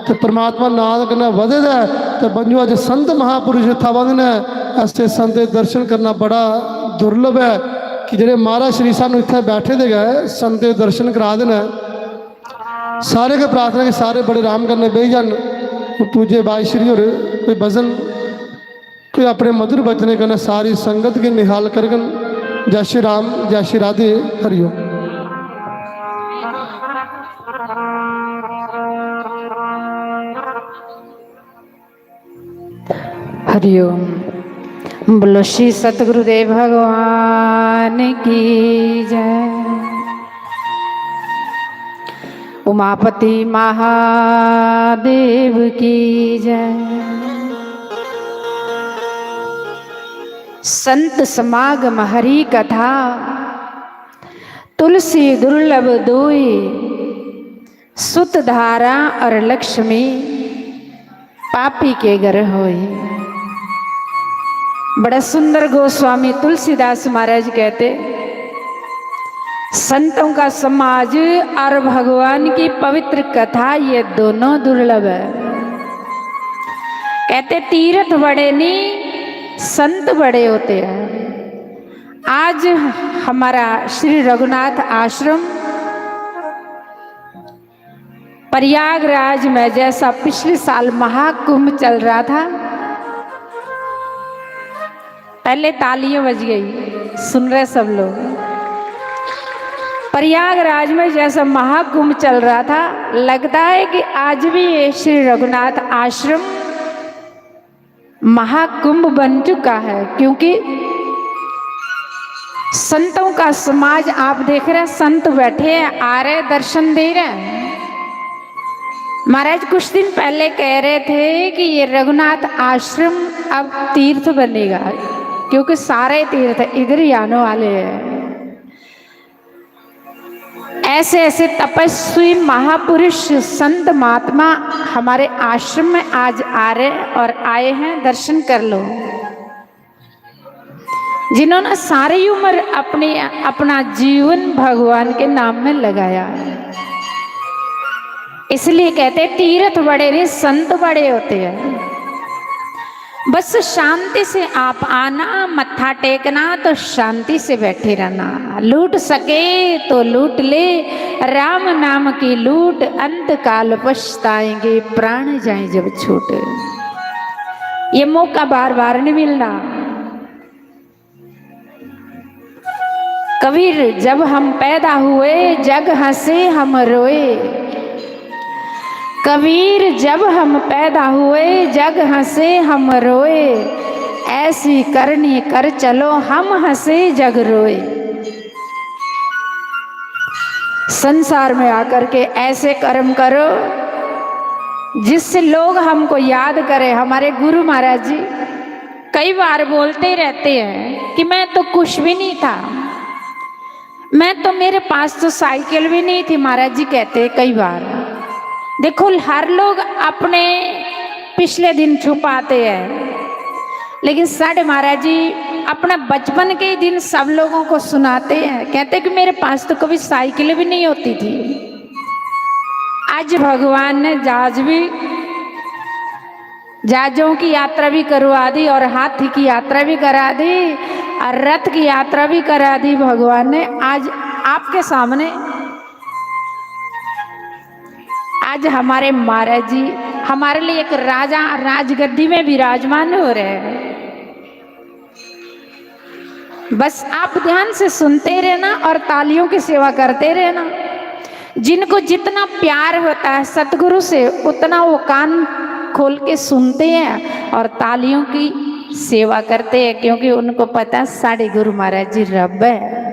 ते परमात्मा नांऽ दे कन्नै बधे दा ऐ। ते बंजो अज्ज संत महापुरुष इत्थै आवा दे न। ऐसे संत दे दर्शन करना बड़ा दुर्लभ ऐ कि जेह्ड़े महाराज श्री सानूं इत्थै बैठे दे गै संत दे दर्शन करा दे न। सारे गै प्रार्थना कि सारे बड़े आराम कन्नै बेही जान। पूज्य बाई श्री होर कोई भजन, कोई अपने मधुर वचनें कन्नै सारी संगत गी निहाल करगन। जय श्री राम, जय श्री राधे, हरिओम। हरिओम। बोलो श्री सतगुरुदेव भगवान की जय। उमापति महादेव की जय। संत समागम हरि कथा, तुलसी दुर्लभ दोई, सुत धारा और लक्ष्मी पापी के घर होई। बड़ा सुंदर गोस्वामी तुलसीदास महाराज कहते, संतों का समाज और भगवान की पवित्र कथा, ये दोनों दुर्लभ है। कहते, तीर्थ बड़े नहीं, संत बड़े होते हैं। आज हमारा श्री रघुनाथ आश्रम प्रयागराज में, जैसा पिछले साल महाकुंभ चल रहा था, पहले तालियां बज गई, सुन रहे सब लोग। प्रयागराज में जैसा महाकुंभ चल रहा था, लगता है कि आज भी ये श्री रघुनाथ आश्रम महाकुंभ बन चुका है, क्योंकि संतों का समाज आप देख रहे हैं, संत बैठे हैं, आ रहे, दर्शन दे रहे हैं। महाराज कुछ दिन पहले कह रहे थे कि ये रघुनाथ आश्रम अब तीर्थ बनेगा, क्योंकि सारे तीर्थ इधर ही आने वाले हैं। ऐसे ऐसे तपस्वी महापुरुष संत महात्मा हमारे आश्रम में आज आ रहे हैं और आए हैं, दर्शन कर लो। जिन्होंने सारी उम्र अपनी, अपना जीवन भगवान के नाम में लगाया है, इसलिए कहते हैं, तीर्थ बड़े नहीं, संत बड़े होते हैं। बस शांति से आप आना, मत्था टेकना, तो शांति से बैठे रहना। लूट सके तो लूट ले, राम नाम की लूट, अंत काल पछताएंगे, प्राण जाए जब छूट। ये मौका बार बार नहीं मिलना। कबीर, जब हम पैदा हुए, जग हंसे हम रोए। कबीर, जब हम पैदा हुए, जग हंसे हम रोए। ऐसी करनी कर चलो, हम हंसे जग रोए। संसार में आकर के ऐसे कर्म करो, जिससे लोग हमको याद करें। हमारे गुरु महाराज जी कई बार बोलते रहते हैं कि मैं तो कुछ भी नहीं था, मैं तो, मेरे पास तो साइकिल भी नहीं थी, महाराज जी कहते हैं कई बार। देखो, हर लोग अपने पिछले दिन छुपाते हैं, लेकिन साढ़े महाराज जी अपना बचपन के ही दिन सब लोगों को सुनाते हैं, कहते कि मेरे पास तो कभी साइकिल भी नहीं होती थी। आज भगवान ने जहाज भी, जहाजों की यात्रा भी करवा दी और हाथी की यात्रा भी करा दी और रथ की यात्रा भी करा दी भगवान ने। आज आपके सामने, आज हमारे महाराज जी हमारे लिए एक राजा, राजगद्दी में विराजमान हो रहे हैं। बस आप ध्यान से सुनते रहना और तालियों की सेवा करते रहना। जिनको जितना प्यार होता है सतगुरु से, उतना वो कान खोल के सुनते हैं और तालियों की सेवा करते हैं, क्योंकि उनको पता है साढ़े गुरु महाराज जी रब है।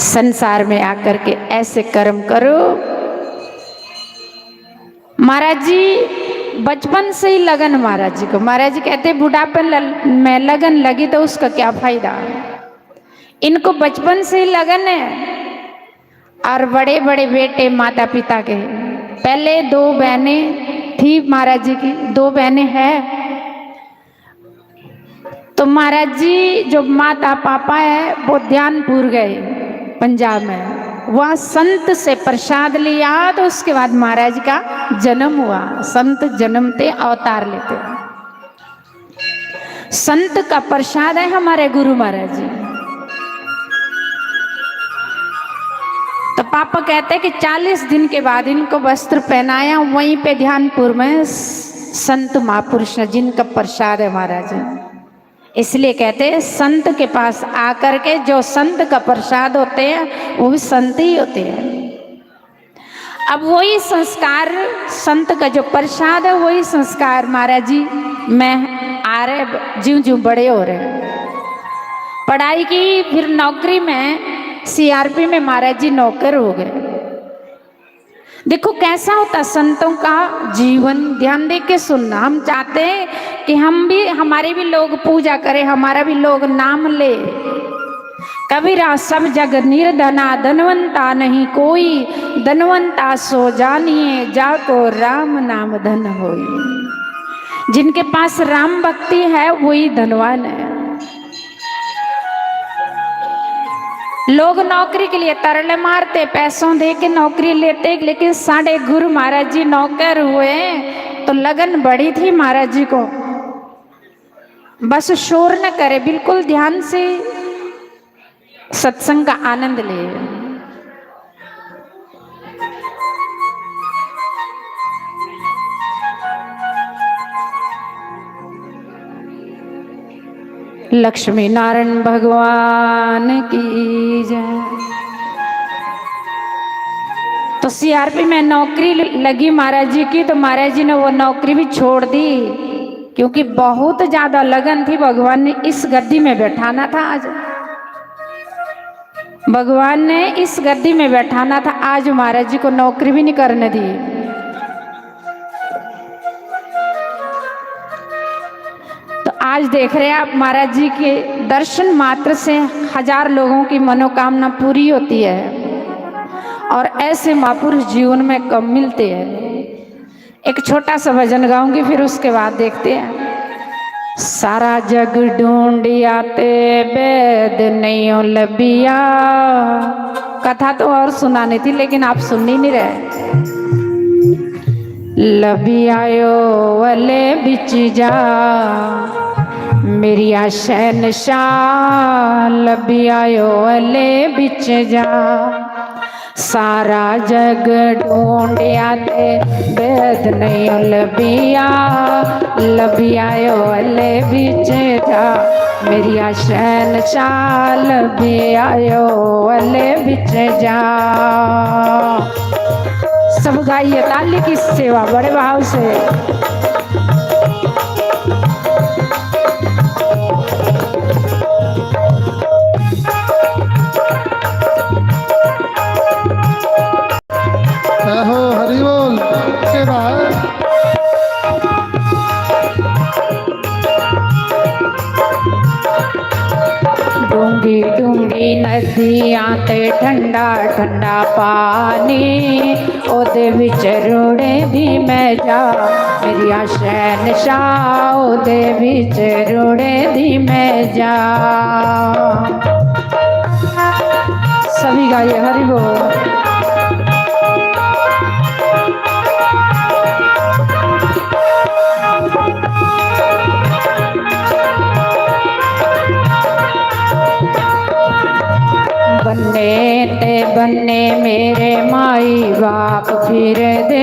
संसार में आकर के ऐसे कर्म करो। महाराज जी बचपन से ही लगन, महाराज जी को, महाराज जी कहते, बुढ़ापे ल-, में लगन लगी तो उसका क्या फायदा। इनको बचपन से ही लगन है। और बड़े बड़े बेटे माता पिता के, पहले दो बहनें थी महाराज जी की, दो बहनें हैं। तो महाराज जी जो माता पापा है वो ध्यानपुर गए पंजाब में, वहाँ संत से प्रसाद लिया तो उसके बाद महाराज का जन्म हुआ। संत जन्मते अवतार लेते हैं। संत का प्रसाद है हमारे गुरु महाराज जी। तो पापा कहते हैं कि चालीस दिन के बाद इनको वस्त्र पहनाया, वहीं पे ध्यानपुर में संत महापुरुष ने, जिनका प्रसाद है महाराज जी। इसलिए कहते हैं, संत के पास आकर के जो संत का प्रसाद होते हैं, वो भी संत ही होते हैं। अब वही संस्कार, संत का जो प्रसाद है, वही संस्कार महाराज जी में सारे ब-, ज्यूं ज्यूं बड़े हो रहे हैं। पढ़ाई की, फिर नौकरी में, सीआरपी में महाराज जी नौकर हो गए। देखो कैसा होता संतों का जीवन, ध्यान दे के सुनना। हम चाहते हैं कि हम भी, हमारे भी लोग पूजा करें, हमारा भी लोग नाम ले। कबीरा सब जग निर्धना, धनवंता नहीं कोई, धनवंता सो जानिए, जाको राम नाम धन होई। जिनके पास राम भक्ति है, वही धनवान है। लोग नौकरी के लिए तरले मारते, पैसों दे के नौकरी लेते, लेकिन साढ़े गुरु महाराज जी नौकर हुए तो लगन बड़ी थी महाराज जी को। बस शोर न करे, बिल्कुल ध्यान से सत्संग का आनंद ले। लक्ष्मी नारायण भगवान की जय। तो सीआरपी में नौकरी लगी महाराज जी की, तो महाराज जी ने वो नौकरी भी छोड़ दी, क्योंकि बहुत ज्यादा लगन थी। भगवान ने इस गद्दी में बैठाना था आज, भगवान ने इस गद्दी में बैठाना था। आज महाराज जी को नौकरी भी नहीं करने दी। तो आज देख रहे हैं आप, महाराज जी के दर्शन मात्र से हजार लोगों की मनोकामना पूरी होती है, और ऐसे महापुरुष जीवन में कम मिलते हैं। एक छोटा सा भजन गाऊंगी, फिर उसके बाद देखते हैं। सारा जग ढूंढिया ते बैद नहीं लबिया। कथा तो और सुनानी थी, लेकिन आप सुन ही नहीं रहे। लबियायो वले बिच जा, मेरिया शहनशाह, लबियायो वले बिच जा। सारा जग ढूंढिया ते बैद नहीं लबिया, लबियायो वले बिच जा, मेरिया शहनशाह, लबियायो वले बिच जा। सब गाइए ताली की सेवा बड़े भाव से। आहो, हरि बोल, सेवा है। डूंगी डूंगी नदियां ते ठंडा ठंडा पानी, ओदे विच रुड़े दी मैं जा, मेरिया शहनशाह, ओदे विच रुड़े दी मैं जा। सभी गाइए हरि बोल। बन्ने ते बन्ने मेरे माई बाप फिर दे,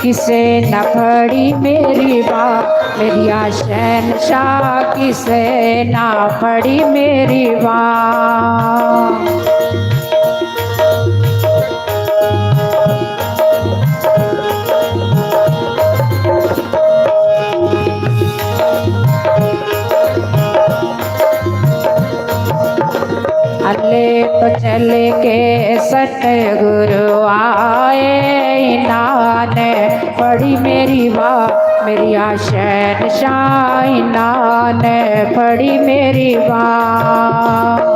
किसे ना फड़ी मेरी बांह, मेरिया शहनशाह, किसे ना फड़ी मेरी बांह। अल्ले तो चल के सतगुरु आए, इन्हां ने फड़ी मेरी बांह, मेरिया शहनशाह, इन्हां ने फड़ी मेरी बांह।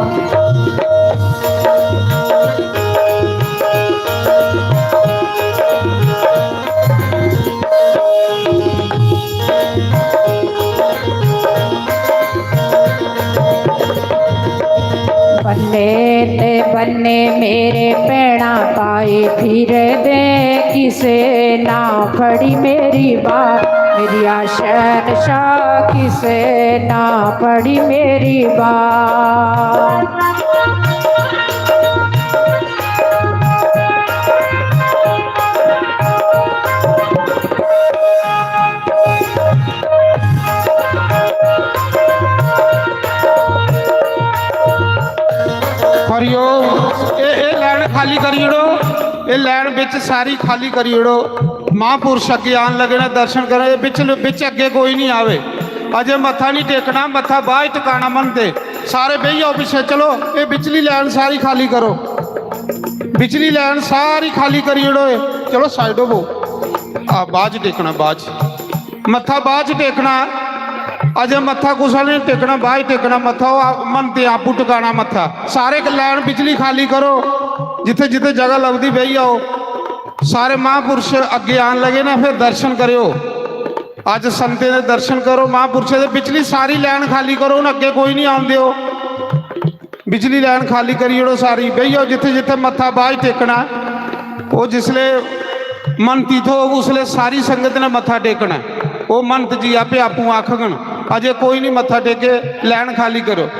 बन्ने ते बन्ने मेरे भैणा भाई फिर दे, किसे ना फड़ी मेरी बांह, मेरिया शहनशाह, किसे ना फड़ी मेरी बांह। हरिओम। ए, ए लाइन खाली करी ओड़ो, ए लाइन बिच सारी खाली करी ओड़ो। महापुरुष अग्गे आन लगे ने, दर्शन करें, बिच, बिच अग्गे कोई नहीं आवे। अजे मत्था नहीं टेकना, मत्था बाज टकाना मन ते। सारे बेही जाओ पिच्छे, चलो, ये बिचली लाइन सारी खाली करो, बिचली लाइन सारी खाली करी ओड़ो। ये चलो, साइड होवो। आ, बाज टेकना, बाज, मत्था बाज टेकना। अजे मत्था कुसै ने टेकना, बाज टेकना मत्था, ओह् आ-, मन ते आपूं टकाना मत्था। सारे इक लाइन बिचली खाली करो, जित्थे जित्थे जगह लगदी बेही जाओ। सारे महापुरुष अग्गे आन लगे ना, फिर दर्शन करेओ। अज्ज संतें दे दर्शन करो, महापुरुषें दे। बिचली सारी लाइन खाली करो, हून अग्गे कोई नहीं आन देओ। बिचली लाइन खाली करी ओड़ो सारी, बेही जाओ जित्थे जित्थे मत्था बाज टेकना। ओह् जिसले मनती थोग, उसले सारी संगत ने मत्था टेकना। ओह् मनत जी आपे आपूं आखगन, अजे कोई नहीं मत्था टेके, लाइन खाली करो।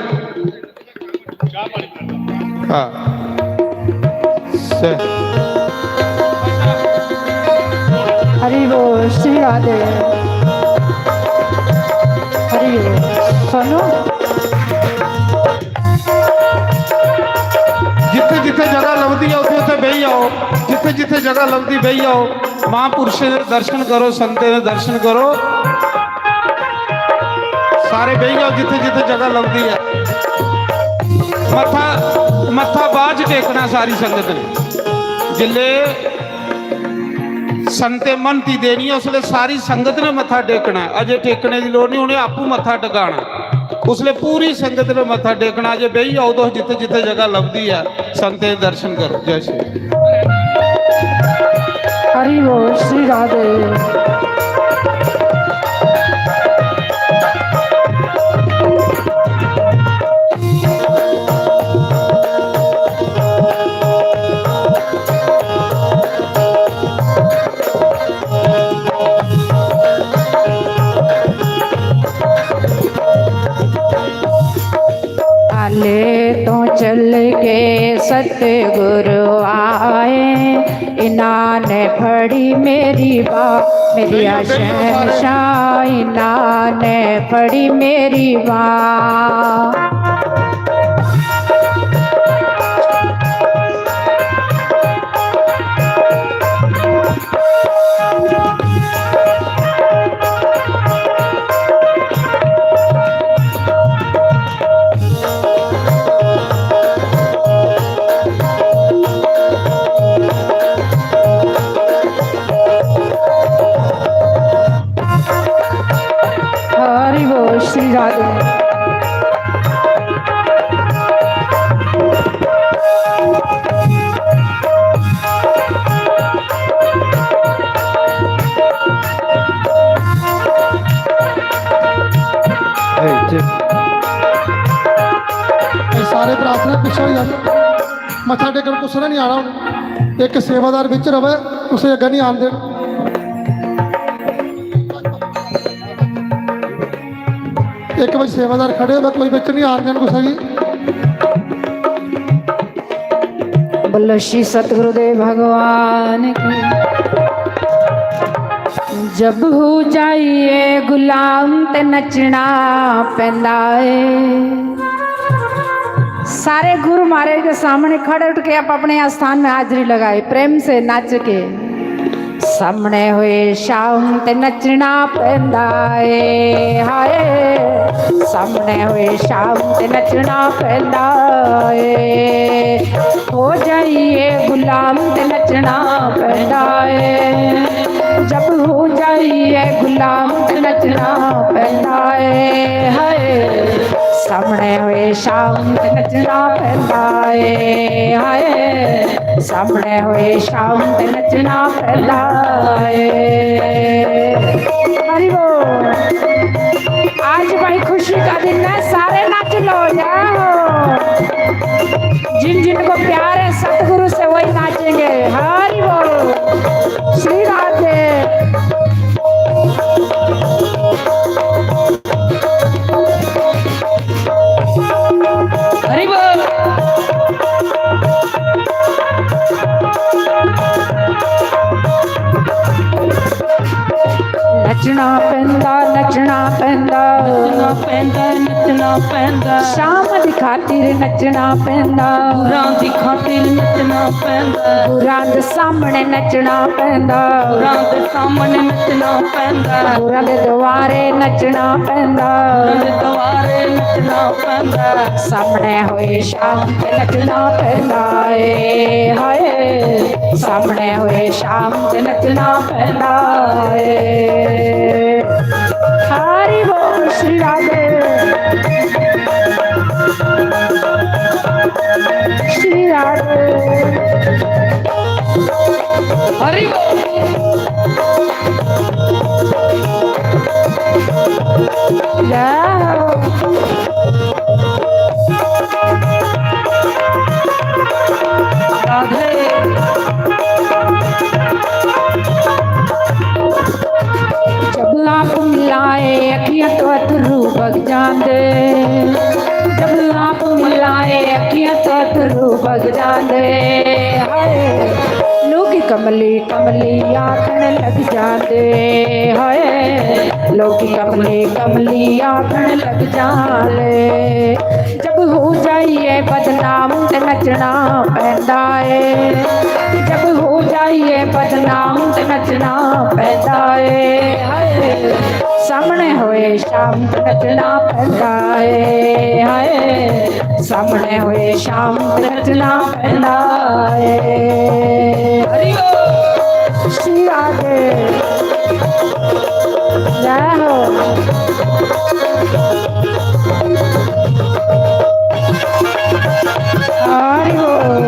हाँ। से- हरि बोल, श्री राधे। हरि बोल। सुनो। जिथे जिथे जगह लभदी है, उथे उथे बेही जाओ। जिथे जिथे जगह लभदी, बेही जाओ। महापुरुषें दे दर्शन करो, संतें दे दर्शन करो। सारे बेही जाओ जिथे जिथे जगह लभदी है। मत्था, मत्था बाज टेकना सारी संगत ने। जिल्ले संते मनती देनी, उसले सारी संगत ने मत्था टेकना है। अजे टेकने दी लोड़ नहीं, उन्हें आपूं मत्था टकाना। उसले पूरी संगत ने मत्था टेकना। अजे बेही जाओ तुस जिथे जिथे जगह लभदी है। संतें दे दर्शन करो। जय श्री। हरि बोल, श्री राधे। हाले तो चल के सतगुरु आए, इन्हां ने फड़ी मेरी बांह, मेरी शहंशाह, इन्हां ने फड़ी मेरी बांह। हरि बोल, श्री राधे। ए, सारे प्रार्थना पिच्छे होई जाओ। मत्था टेकन कुसै ने नहीं आना। हून इक सेवादार बिच रवै, कुसै अग्गें नहीं आन देन। इक बजे सेवादार खड़े होवै, कोई बिच नहीं आन देन कुसै गी। बोलो श्री सतगुरुदेव भगवान की। जब हो जाइए गुलाम ते नचना पैंदा है। सारे गुरु महाराज के सामने खड़े उठ के आप अपने स्थान में हाजिरी लगाए, प्रेम से नाच के। सामने होए शाम ते नचना पैंदा ਏ, ਹਾਏ। ਸਾਹਮਣੇ ਹੋਏ ਸ਼ਾਮ ਤੇ ਨੱਚਣਾ ਪੈਂਦਾ ਏ। ਹੋ ਜਾਈਏ ਗੁਲਾਮ ਤੇ ਨੱਚਣਾ ਪੈਂਦਾ ਏ। ਜਬ ਹੋ ਜਾਈਏ ਗੁਲਾਮ ਤੇ ਨੱਚਣਾ ਪੈਂਦਾ ਏ, ਹਾਏ। ਸਾਹਮਣੇ ਹੋਏ ਸ਼ਾਮ ਤੇ ਨੱਚਣਾ ਪੈਂਦਾ ਏ, ਹਾਏ। ਸਾਹਮਣੇ ਹੋਏ ਸ਼ਾਮ ਤੇ ਨੱਚਣਾ ਪੈਂਦਾ ਏ। हरि बोल। आज भाई खुशी का दिन है, सारे नाच लो, जय हो। जिन जिनको प्यार है सतगुरु से, वही नाचेंगे। हरि बोल। श्री राधे। हरि बोल। नचना पैंदा, नच नचना पैंदा। नचना पैंदा, नचना पैंदा। शाम दी खातिर नचना पैंदा। गुरां दी खातिर नचना पैंदा। गुरां दे सामने नचना पैंदा। गुरां दे सामने नचना पैंदा। गुरां दे द्वारे नचना पैंदा। गुरां दे द्वारे नचना पैंदा। सामने होए शाम ते नचना पैंदा ਏ, ਹਾਏ। सामने होए शाम ते नचना पैंदा ਏ। हरि बोल श्री राधे, श्री राधे। हरि बोल। जय हो। राधे। जब आप मिलाए अखियां तो अथरू बग जांदे, जब आप मिलाए अखियां तो अथरू बग जांदे। हाय। लोग कमली कमली आखण लग जांदे, हाय। लोग कमली कमली आखण लग जांदे। जब हो जाइए बदनाम ते नचना पैंदा ਏ, जब हो जाइए बदनाम ते नचना पैंदा ਏ। हाय। सामने होए शाम ते नचना पैंदा ਏ, हाय। सामने होए शाम ते नचना पैंदा ਏ। हरि बोल। श्री राधे। जय हो। हरि बोल।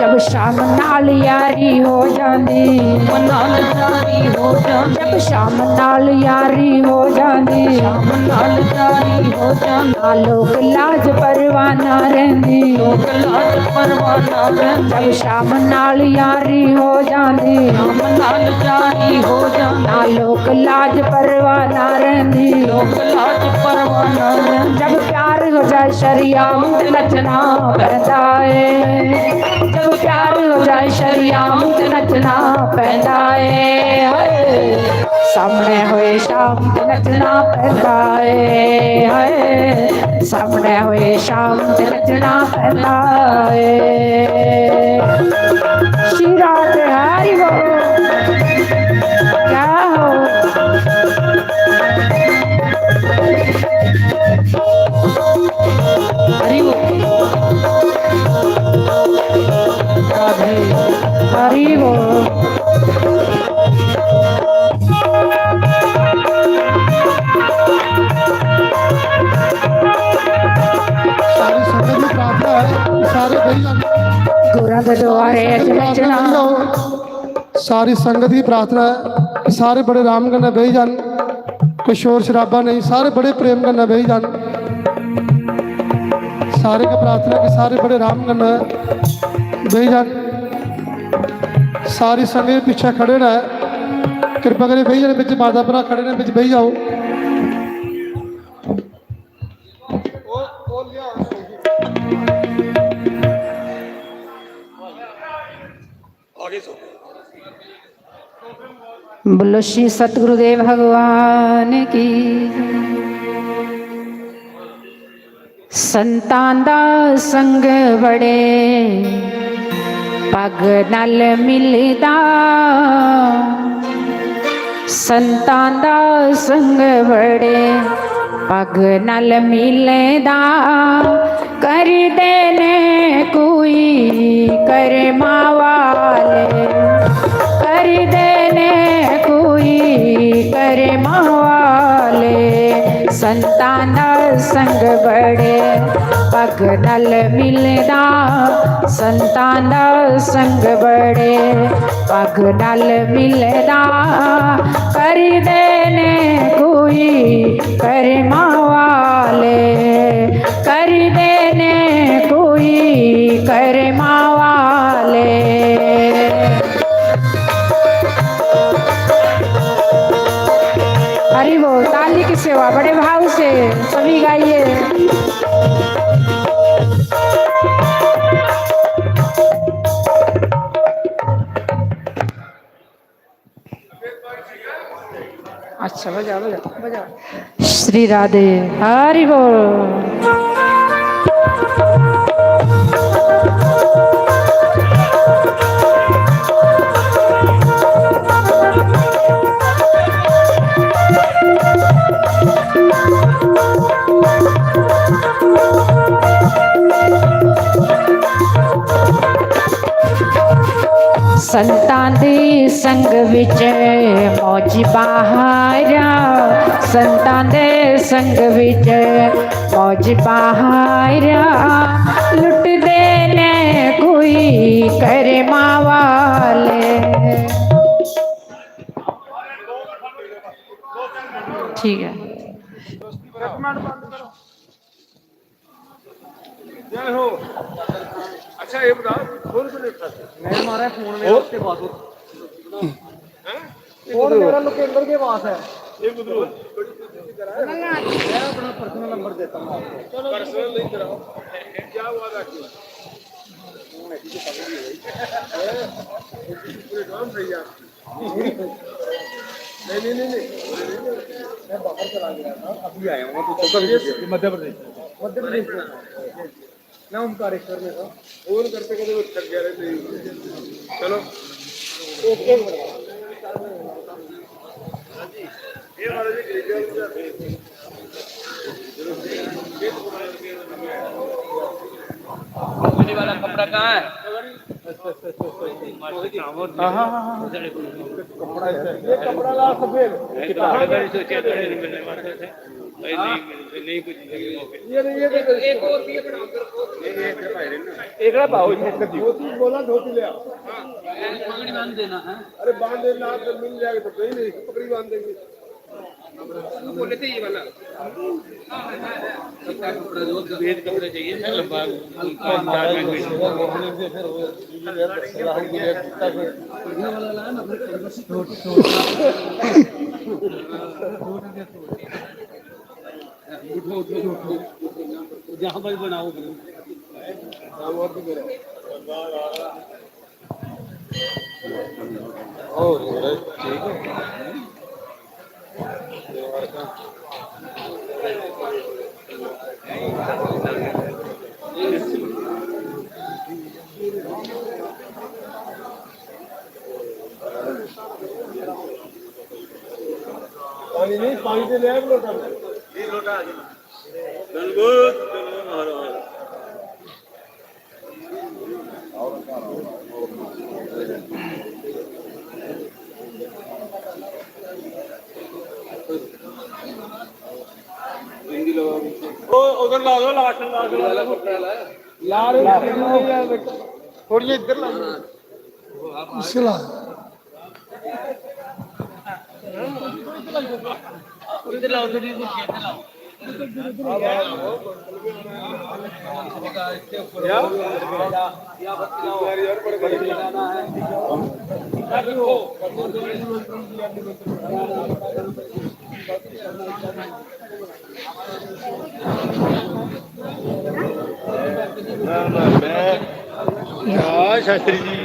जब शाम नाल यारी हो जांदी, शाम नाल यारी हो जांदी, जब शाम नाल यारी हो जांदी, शाम नाल यारी हो जांदी। ना लोक लाज परवाह ना रहिंदी, लोक लाज परवाह ना रहिंदी। जब शाम नाल यारी हो जांदी, शाम नाल यारी हो जांदी। ना लोक लाज परवाह ना रहिंदी, लोक लाज परवाह ना रहिंदी। जब प्यार हो जाए शरेआम ते नचना पैंदा ਏ, जब प्यार हो जाए शरेआम ते नचना पैंदा ਏ। हाय। सामने होए शाम ते नचना पैंदा ਏ, हाय। सामने होए शाम ते नचना पैंदा ਏ। श्री राधे। हरि बोल। जय हो। हरि बोल। राधे। हरि बोल। सारी संगत दी प्रार्थना है, सारे बेही जाओ। गुरां दे द्वारे अज्ज नचना। सारी संगत दी प्रार्थना है कि सारे बड़े आराम कन्नै बेही जान, कोई शोर शराबा नेईं, सारे बड़े प्रेम कन्नै बेही जान। सारे गै प्रार्थना कि सारे बड़े आराम कन्नै बेही जान। सारी संगत पिच्छें खड़े न, कृपा करियै बेही जान, बिच माता भ्राऽ खड़े न, बिच बेही जाओ। बोलो श्री सतगुरुदेव भगवान की। संतां दा संग बड़े पग नाल मिलदा, संतां दा संग बड़े पग नाल मिलदा। करदे ने कोई कर्मा वाले, करदे ने कोई कर्मा वाले। संतां दा संग बड़े पग नाल मिलदा, संतां दा संग बड़े पग नाल मिलदा। करदे ने कोई कर्मा वाले, करदे ने कोई कर्मा वाले। श्री राधे। हरि बोल। संतां दे संग विच मौज बहारा, संतां दे संग विच मौज बहारा, लुटदे ने कोई करमा वाले। ठीक है। जय हो। अच्छा, ये बताओ, फोन क्यों नहीं उठाते? मैं हमारा फोन में उसके पास होता। हैं? फोन मेरा लोकेंद्र के पास है। ये कुछ मैं अपना पर्सनल नंबर देता हूँ आपको। पर्सनल नहीं कराओ। क्या हुआ राखी? पूरे काम सही है आपकी। नहीं, नहीं, नहीं, नहीं। मैं बाहर चला गया था, अभी आया हूँ। तो कब से? मध्य प्रदेश। मध्य प्रदेश में। मैं ओमकारेश्वर में था। फोन करते करते वो थक गया रे, नहीं। चलो। ओके। ये हमारा भी गरीब है। वाला कपड़ा कहाँ है? हाँ, हाँ, हाँ, हाँ। कपड़ा है। ये कपड़ा लाल सफेद। भाई, नहीं, नहीं, नहीं, कुछ नहीं, मौके। ये नहीं, ये देखो। एक और भी है, बड़ा अंदर को। एक ना पाओ, एक कर दियो। धोती बोला, धोती ले आओ। पगड़ी बांध देना है। अरे, बांध देना, आप जब मिल जाएगा तो कहीं नहीं, पगड़ी बांध देंगे। वो बोले थे ये वाला। कपड़ा जो सफेद कपड़ा चाहिए, लंबा, हल्का। बढ़िया वाला लाया ना, फिर उठो, उठो, उठो, उठो। जहाँ पर बनाओ। और ठीक है। पानी नहीं, पानी से ले आए लोटा में। ये लोटा आ गया। गणगोत, गणगोत, हर हर। ओ, उधर ला दो, लास्ट, लास्ट, लास्ट। ला रहे हैं, थोड़ी इधर ला दो। इसके ला। हाँ, शास्त्री जी।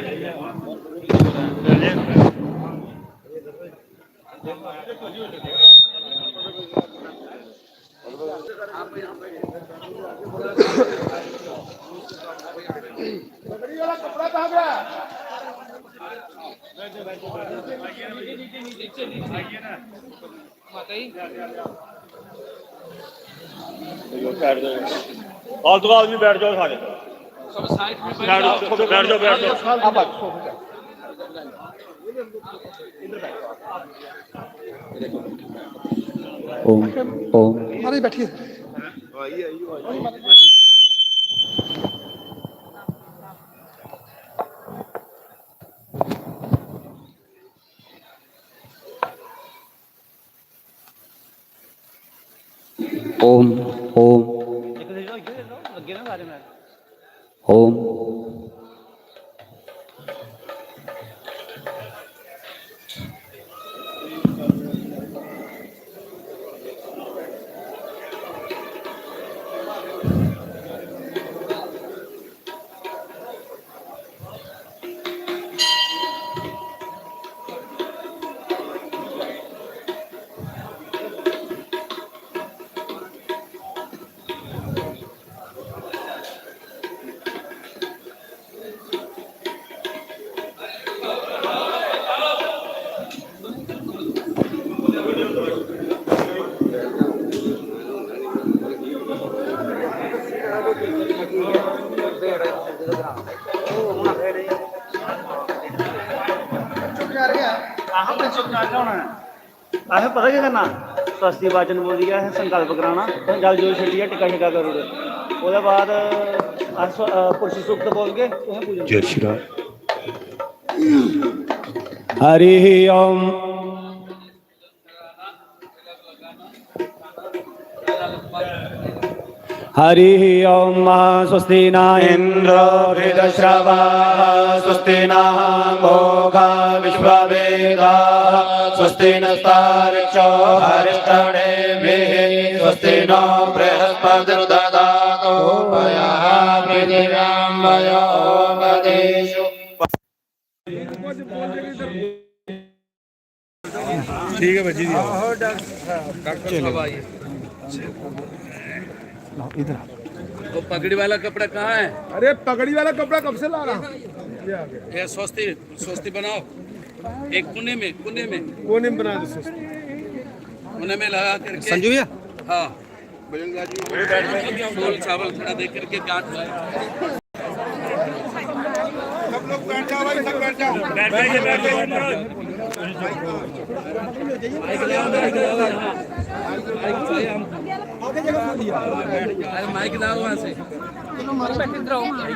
फालतू आदमी बैठ जाओ सारे। बैठ जाओ, बैठ जाओ, बैठ जाओ। ओम, ओम। अरे बैठिए। ओम, ओम। ओम। असें पता केह् करना? स्वस्ति वाचन बोलियै असें संकल्प कराना, तुसें जल जोत छट्टियै टिक्का शिक्का करी ओड़ो। ओह्दे बाद अस, अ, पुरुष सूक्त बोलगे, तुसें पूजन जय श्री राम। हरिः ओम। हरिः ओम। स्वस्ति न इंद्रो वृद्धश्रवाः, स्वस्ति नः पूषा विश्ववेदाः, स्वस्ति नस्तार्क्ष्यो अरिष्टनेमिः, स्वस्ति नो बृहस्पतिर्दधातु पयः पृथिव्यां वयोपदेशो। ठीक है, बजी दिया। चलो। इधर। वो पगड़ी वाला कपड़ा कहाँ है? अरे, पगड़ी वाला कपड़ा कब से ला रहा? ये आ गया। ये स्वस्ति, स्वस्ति बनाओ। एक कोने में, कोने में। कोने में बना दो स्वस्ति। कोने में लगा करके। संजू भैया। हाँ। बजरंग जी, चावल थोड़ा दे करके गांठ। सब लोग बैठ जाओ भाई, सब बैठ जाओ। बैठ जाइए, बैठ जाइए, महाराज। अरे माइक लाओ वहाँ से।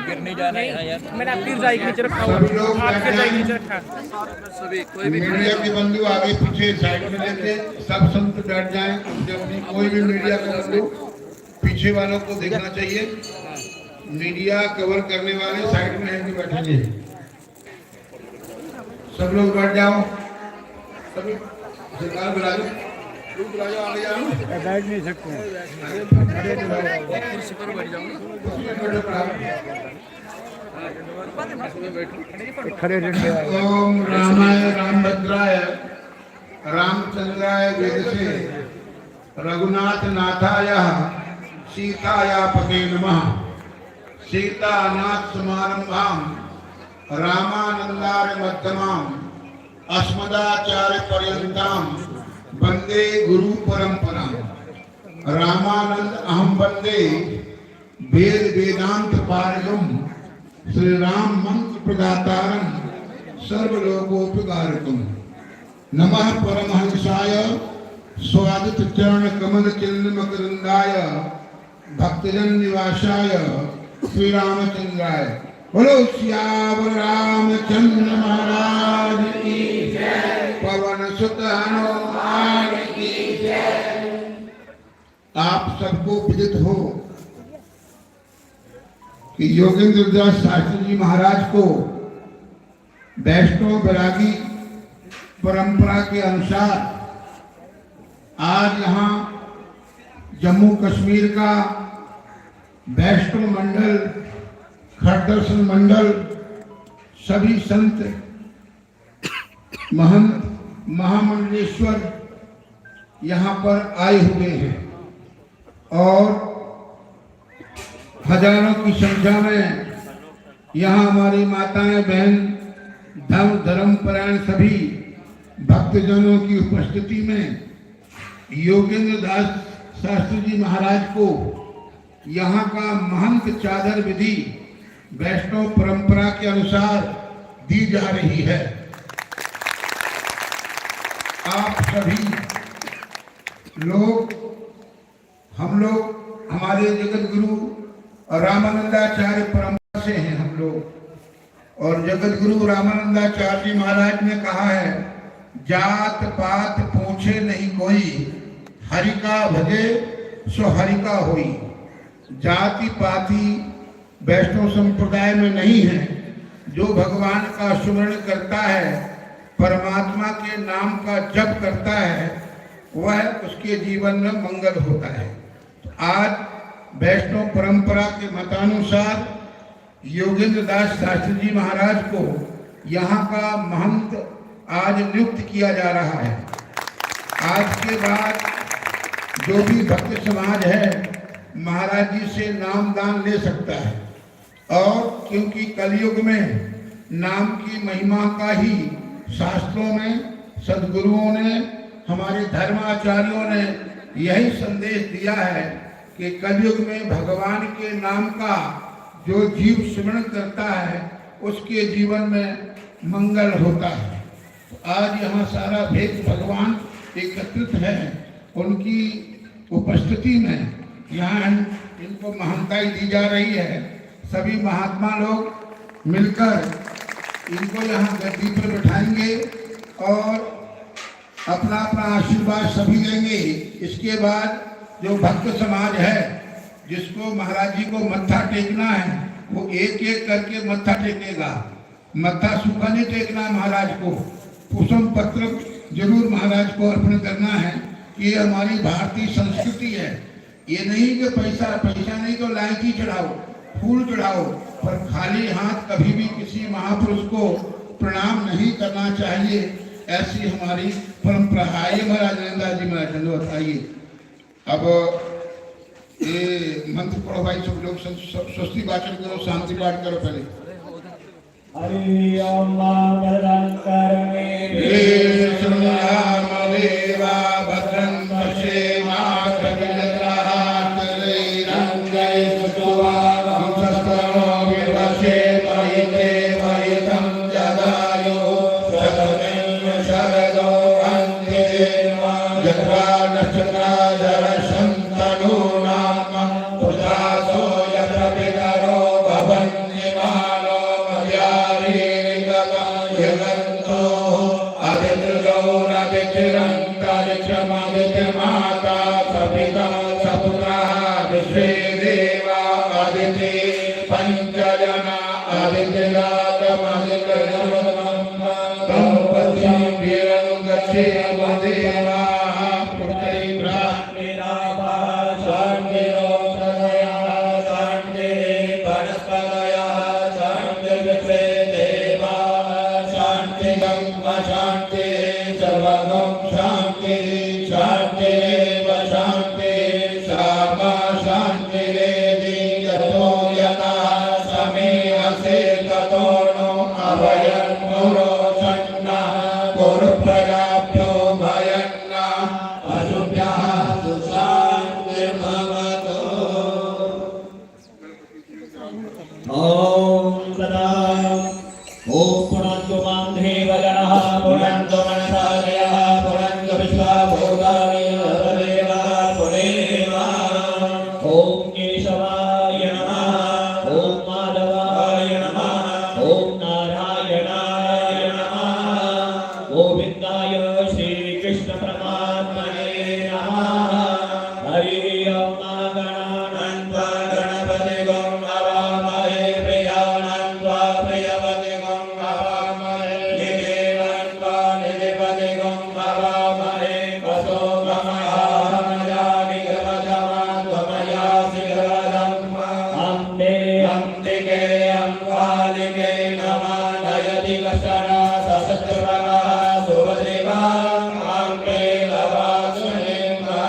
गिरने जा रहा है यार। मैंने आपकी रजाई के नीचे रखा हुआ, आपकी रजाई के नीचे रखा। सभी कोई भी मीडिया के बंधु आगे पीछे साइड में लेते, सब संत बैठ जाएं। जब भी कोई भी मीडिया का बंधु पीछे वालों को देखना चाहिए। मीडिया कवर करने वाले साइड में आके बैठेंगे। सब लोग बैठ जाओ। सभी सरकार बुला लो। तू बुला जाओ, आगे जाओ। बैठ नहीं सकते हैं। खड़े रहने। ओम रामाय रामभद्राय रामचंद्राय वेधसे रघुनाथ नाथाय सीताया पते नमः। सीता नाथ समारंभाम रामानंदार मध्यमाम अस्मदाचार्य पर्यंताम वंदे गुरु परंपराम। रामानंद अहम वंदे वेद वेदांत पारगम श्री राम मंत्र प्रदातारम सर्वलोकोपकारकम। नमः परमहंसाय स्वादित चरण कमल चिन्ह मकरंदाय भक्तजन निवासाय श्री रामचंद्राय। बोलो सियावर रामचंद्र महाराज की जय, पवन सुत हनुमान की जय। आप सबको विदित हो कि योगेंद्र दास शास्त्री जी महाराज को वैष्णव बैरागी परंपरा के अनुसार आज यहाँ जम्मू कश्मीर का वैष्णव मंडल, खरदर्शन मंडल, सभी संत, महंत, महामंडलेश्वर यहाँ पर आए हुए हैं और हजारों की संख्या में यहाँ हमारी माताएं, बहन, धर्म, धर्म परायण सभी भक्तजनों की उपस्थिति में योगेंद्र दास शास्त्री जी महाराज को यहाँ का महंत चादर विधि वैष्णव परंपरा के अनुसार दी जा रही है। आप सभी लोग, हम लोग, हमारे जगत गुरु रामानंदाचार्य परंपरा से हैं हम लोग। और जगत गुरु रामानंदाचार्य जी महाराज ने कहा है, "जात पात पूछे नहीं कोई, हरि का भजे सो हरि का होई।" जाति पाति वैष्णव संप्रदाय में नहीं है। जो भगवान का सुमरण करता है, परमात्मा के नाम का जप करता है, वह, उसके जीवन में मंगल होता है। तो आज वैष्णव परंपरा के मतानुसार योगेंद्र दास शास्त्री जी महाराज को यहाँ का महंत आज नियुक्त किया जा रहा है। आज के बाद जो भी भक्त समाज है, महाराज जी से नाम दान ले सकता है। और क्योंकि कलयुग में नाम की महिमा का ही शास्त्रों में, सदगुरुओं ने, हमारे धर्माचार्यों ने यही संदेश दिया है कि कलयुग में भगवान के नाम का जो जीव स्मरण करता है, उसके जीवन में मंगल होता है। तो आज यहाँ सारा भेद भगवान एकत्रित है, उनकी उपस्थिति में यहाँ इन-, इनको महानताई दी जा रही है। सभी महात्मा लोग मिलकर इनको यहाँ गद्दी पर बैठाएंगे और अपना अपना आशीर्वाद सभी लेंगे। इसके बाद जो भक्त समाज है, जिसको महाराज जी को मत्था टेकना है, वो एक एक करके मत्था टेकेगा। मत्था सूखा नहीं टेकना है महाराज को, कुसुम पत्र जरूर महाराज को अर्पण करना है। ये हमारी भारतीय संस्कृति है। ये नहीं कि पैसा, पैसा नहीं तो लाइची चढ़ाओ, फूल चढ़ाओ, पर खाली हाथ कभी भी किसी महापुरुष को प्रणाम नहीं करना चाहिए। ऐसी हमारी परंपरा है। आइए महाराज नंदा जी महाराज, चलो आइए। अब ये मंत्र पढ़ो भाई, सब लोग स्व-, स्व-, स्वस्ति वाचन करो, शांति पाठ करो पहले। हरि ओम। मंगलम करोमि देव देवा भद्रं पश्येमाक्षभिर्यजत्राः स्थिरैरङ्गैः सुष्ठुवागुंसस्तनोभिर्वशे मयि ते मयि तं जगायुः शतमिन्नु शरदो अन्ते जत्रा नक्षत्रा जरसन्तनु नाम पुत्रासो यत्र पितरो भवन्ति मानो मर्यारीरिककायगन्तो अदितिर्गौरदितिरन्तरिक्षमदितिमाता सपिता सपुत्रः विश्वे देवा अदिति पञ्चजना अदितिरागमदितिरगमं तौ पश्यं वीरनुगच्छेम देवाः पुत्रैर्ब्रह्म शान्तिरोषधयः शान्तिः वनस्पतयः शान्तिर्विश्वे देवाः शान्ति ब्रह्म शान्तिः सर्वगं शान्तिः शान्तिरेव शान्तिः श्यामा शान्तिरेति यतो यतः समे असे ततो नो अभयं गुरो सन्नः कुरु प्रजाभ्यो भयं पशुभ्यः सुशान्तिर्भवतु। ॐ सदा। ॐ पुनन्तु मां देवगणः पुनन्तु मनसादयः पुनन्तु विश्वभूतानि सर्वदेवः पुनेम। ॐ केशवाय नमः। ॐ माधवाय नमः। ॐ नारायणाय नमः। गोविन्दाय श्रीकृष्णपरमात्मने नमः। हरि ॐ। गणानान्त्वा गणपतिगुं हवामहे प्रियाणान्त्वा प्रियपतिगुं हवामहे निधीनान्त्वा निधिपतिगुं हवामहे वसो मम आत्मजानि गमगमात्मया शिखरधर्मा अम्बे अम्बिके अम्बालिके नमानयति कश्चन सशत्रुरः सुभद्रिवा अम्बे तवासुनिम्बा।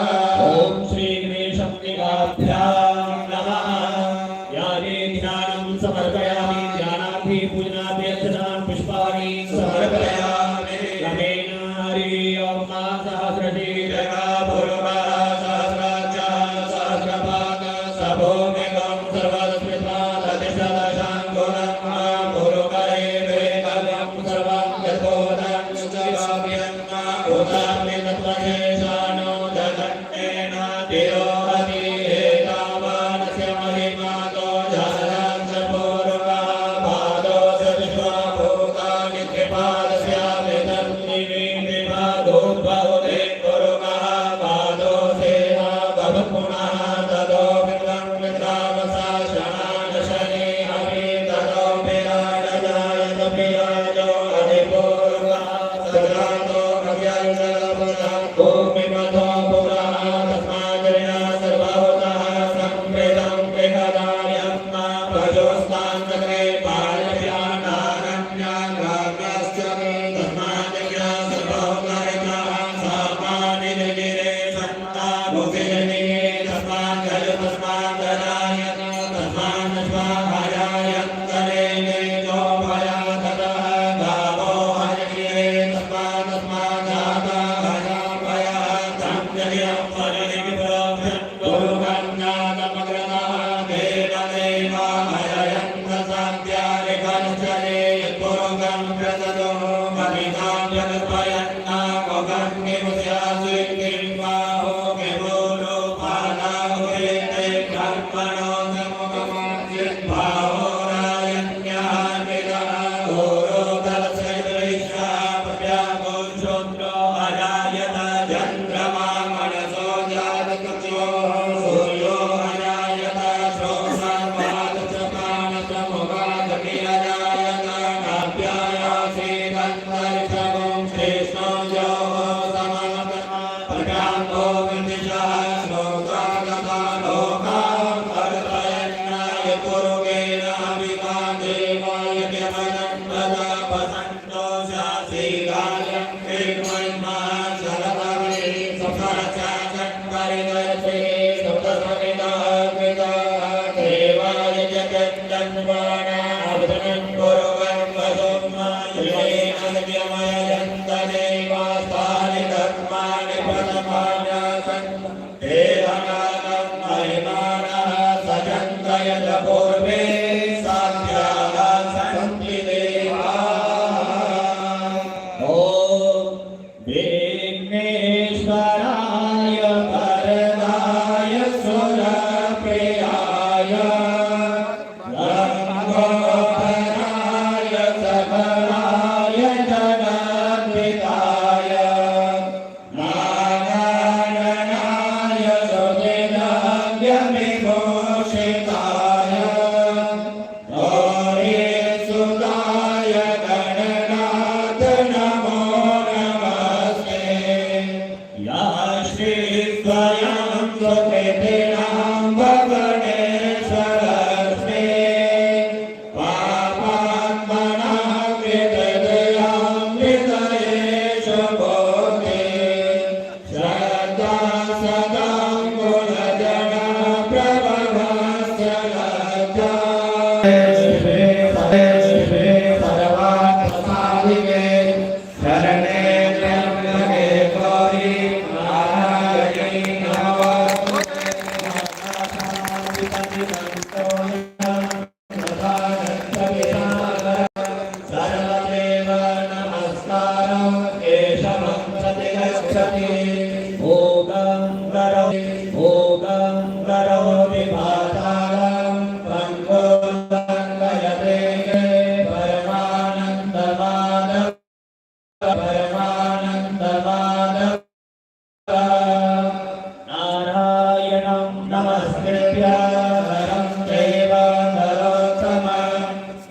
ॐ श्रीगणेशम्बिकाभ्यां नमः। यानि ध्यानं समर्पयामि ध्यानाभि पूजनाभ्यक्षतां पुष्पाणि समर्पयामि। क्रमेण हरि ॐ। सहस्रशीर्षा पुरुषः सहस्राक्षः सहस्रपादः सभूमिगं सर्वस्मिता दधिशतशाङ्कुलम्। पुरुकरे वेदगं सर्वं यथोदं च काव्यं उदामि तत्त्वशेषाणो जगन्नेनातिरोहति। एतावानस्य महिमातो जातस्य पूर्वः पादो च विश्वभूतानि त्रिपादस्याभिसन्निवे त्रिपादोद्भवते पुरुकः पादो सेहावधु पुनः ततो विक्रम विक्रामसा शनानशने अपि ततो विराटजायत विराजो अधिपूरुकः सजातो कव्यञ्जलपुरः भूमिमथो पुरः तस्माज्जया सर्वभूतः संप्रीतं विहरायन्मा पशुस्तान्नगरे पायव्यानारण्यागाग्रस्यमे तस्माज्जया सर्वभूतहितः सामानिरिगिरे सन्ता भुगिरिणि तस्माज्जय तस्माज्जयायत तस्मान्नश्वाहायायन्तरे तेजोभया ततः गावो हरिगिरे तस्मात्तस्माज्जाता हयाभयाः तञ्जयं परिणिम्य ब्रह्मणा अभिसंभूतं वसुमायुषे अग्निमयजन्तदेवास्तानि कर्माणि प्रसमानासन्। तेषां महिमानः सचन्त यत् पूर्वे सत्याः सन्ति देवाः। ॐ विघ्नेश्वराय वरदाय सुरप्रियाय लम्बोदराय सकलाय जगद्धिताय नारायणाय श्रुतिनाद्यविभूषिताय गौरीसुताय गणनाथ नमो नमस्ते। यः श्रीस्वयं सुकृतिनां भुवनेश्वरस्मि। पापात्मनां विदधयां हृदयेषु बुद्धिं। श्रद्धा सदां कुलजनप्रभवस्य लज्जा। सर्वार्थसाधिके शरणे त्र्यम्बके गौरी नारायणी नमोऽस्तु ते। सर्वदेव नमस्कारं केशवं प्रतिगच्छति। ऊर्ध्वं करोति, ऊर्ध्वं करोति पातालं पङ्गुं लङ्घयते। परमानन्दमाधव परमानन्दमाधव नारायणं नमस्कृत्य नरं चैव नरोत्तमम्।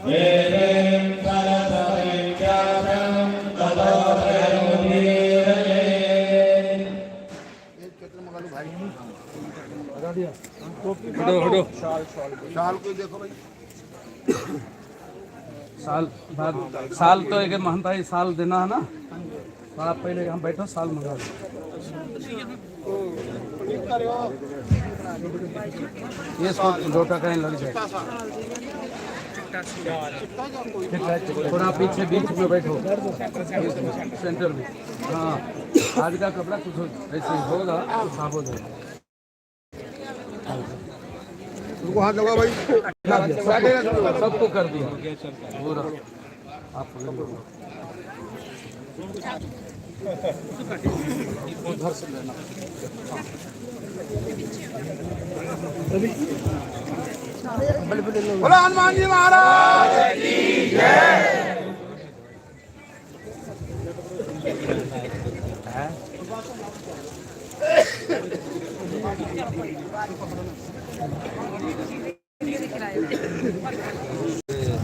देवीं सरस्वतीं व्यासं ततो जयमुदीरये। हटो, हटो। शाल कोई देखो भाई। साल बाद, साल तो एक महंता ही साल देना है ना, तो आप पहले हम बैठो, साल मंगा लो। ये इसको लोटा कहीं लग जाए। ठीक है, थोड़ा पीछे बीच में बैठो, सेंटर में। हाँ, आज का कपड़ा कुछ ऐसे ही होगा, साफ हो जाएगा। उनको हाथ लगा भाई। सबको कर दिया पूरा। आप उधर से लेना। बोलो हनुमान जी महाराज की जय।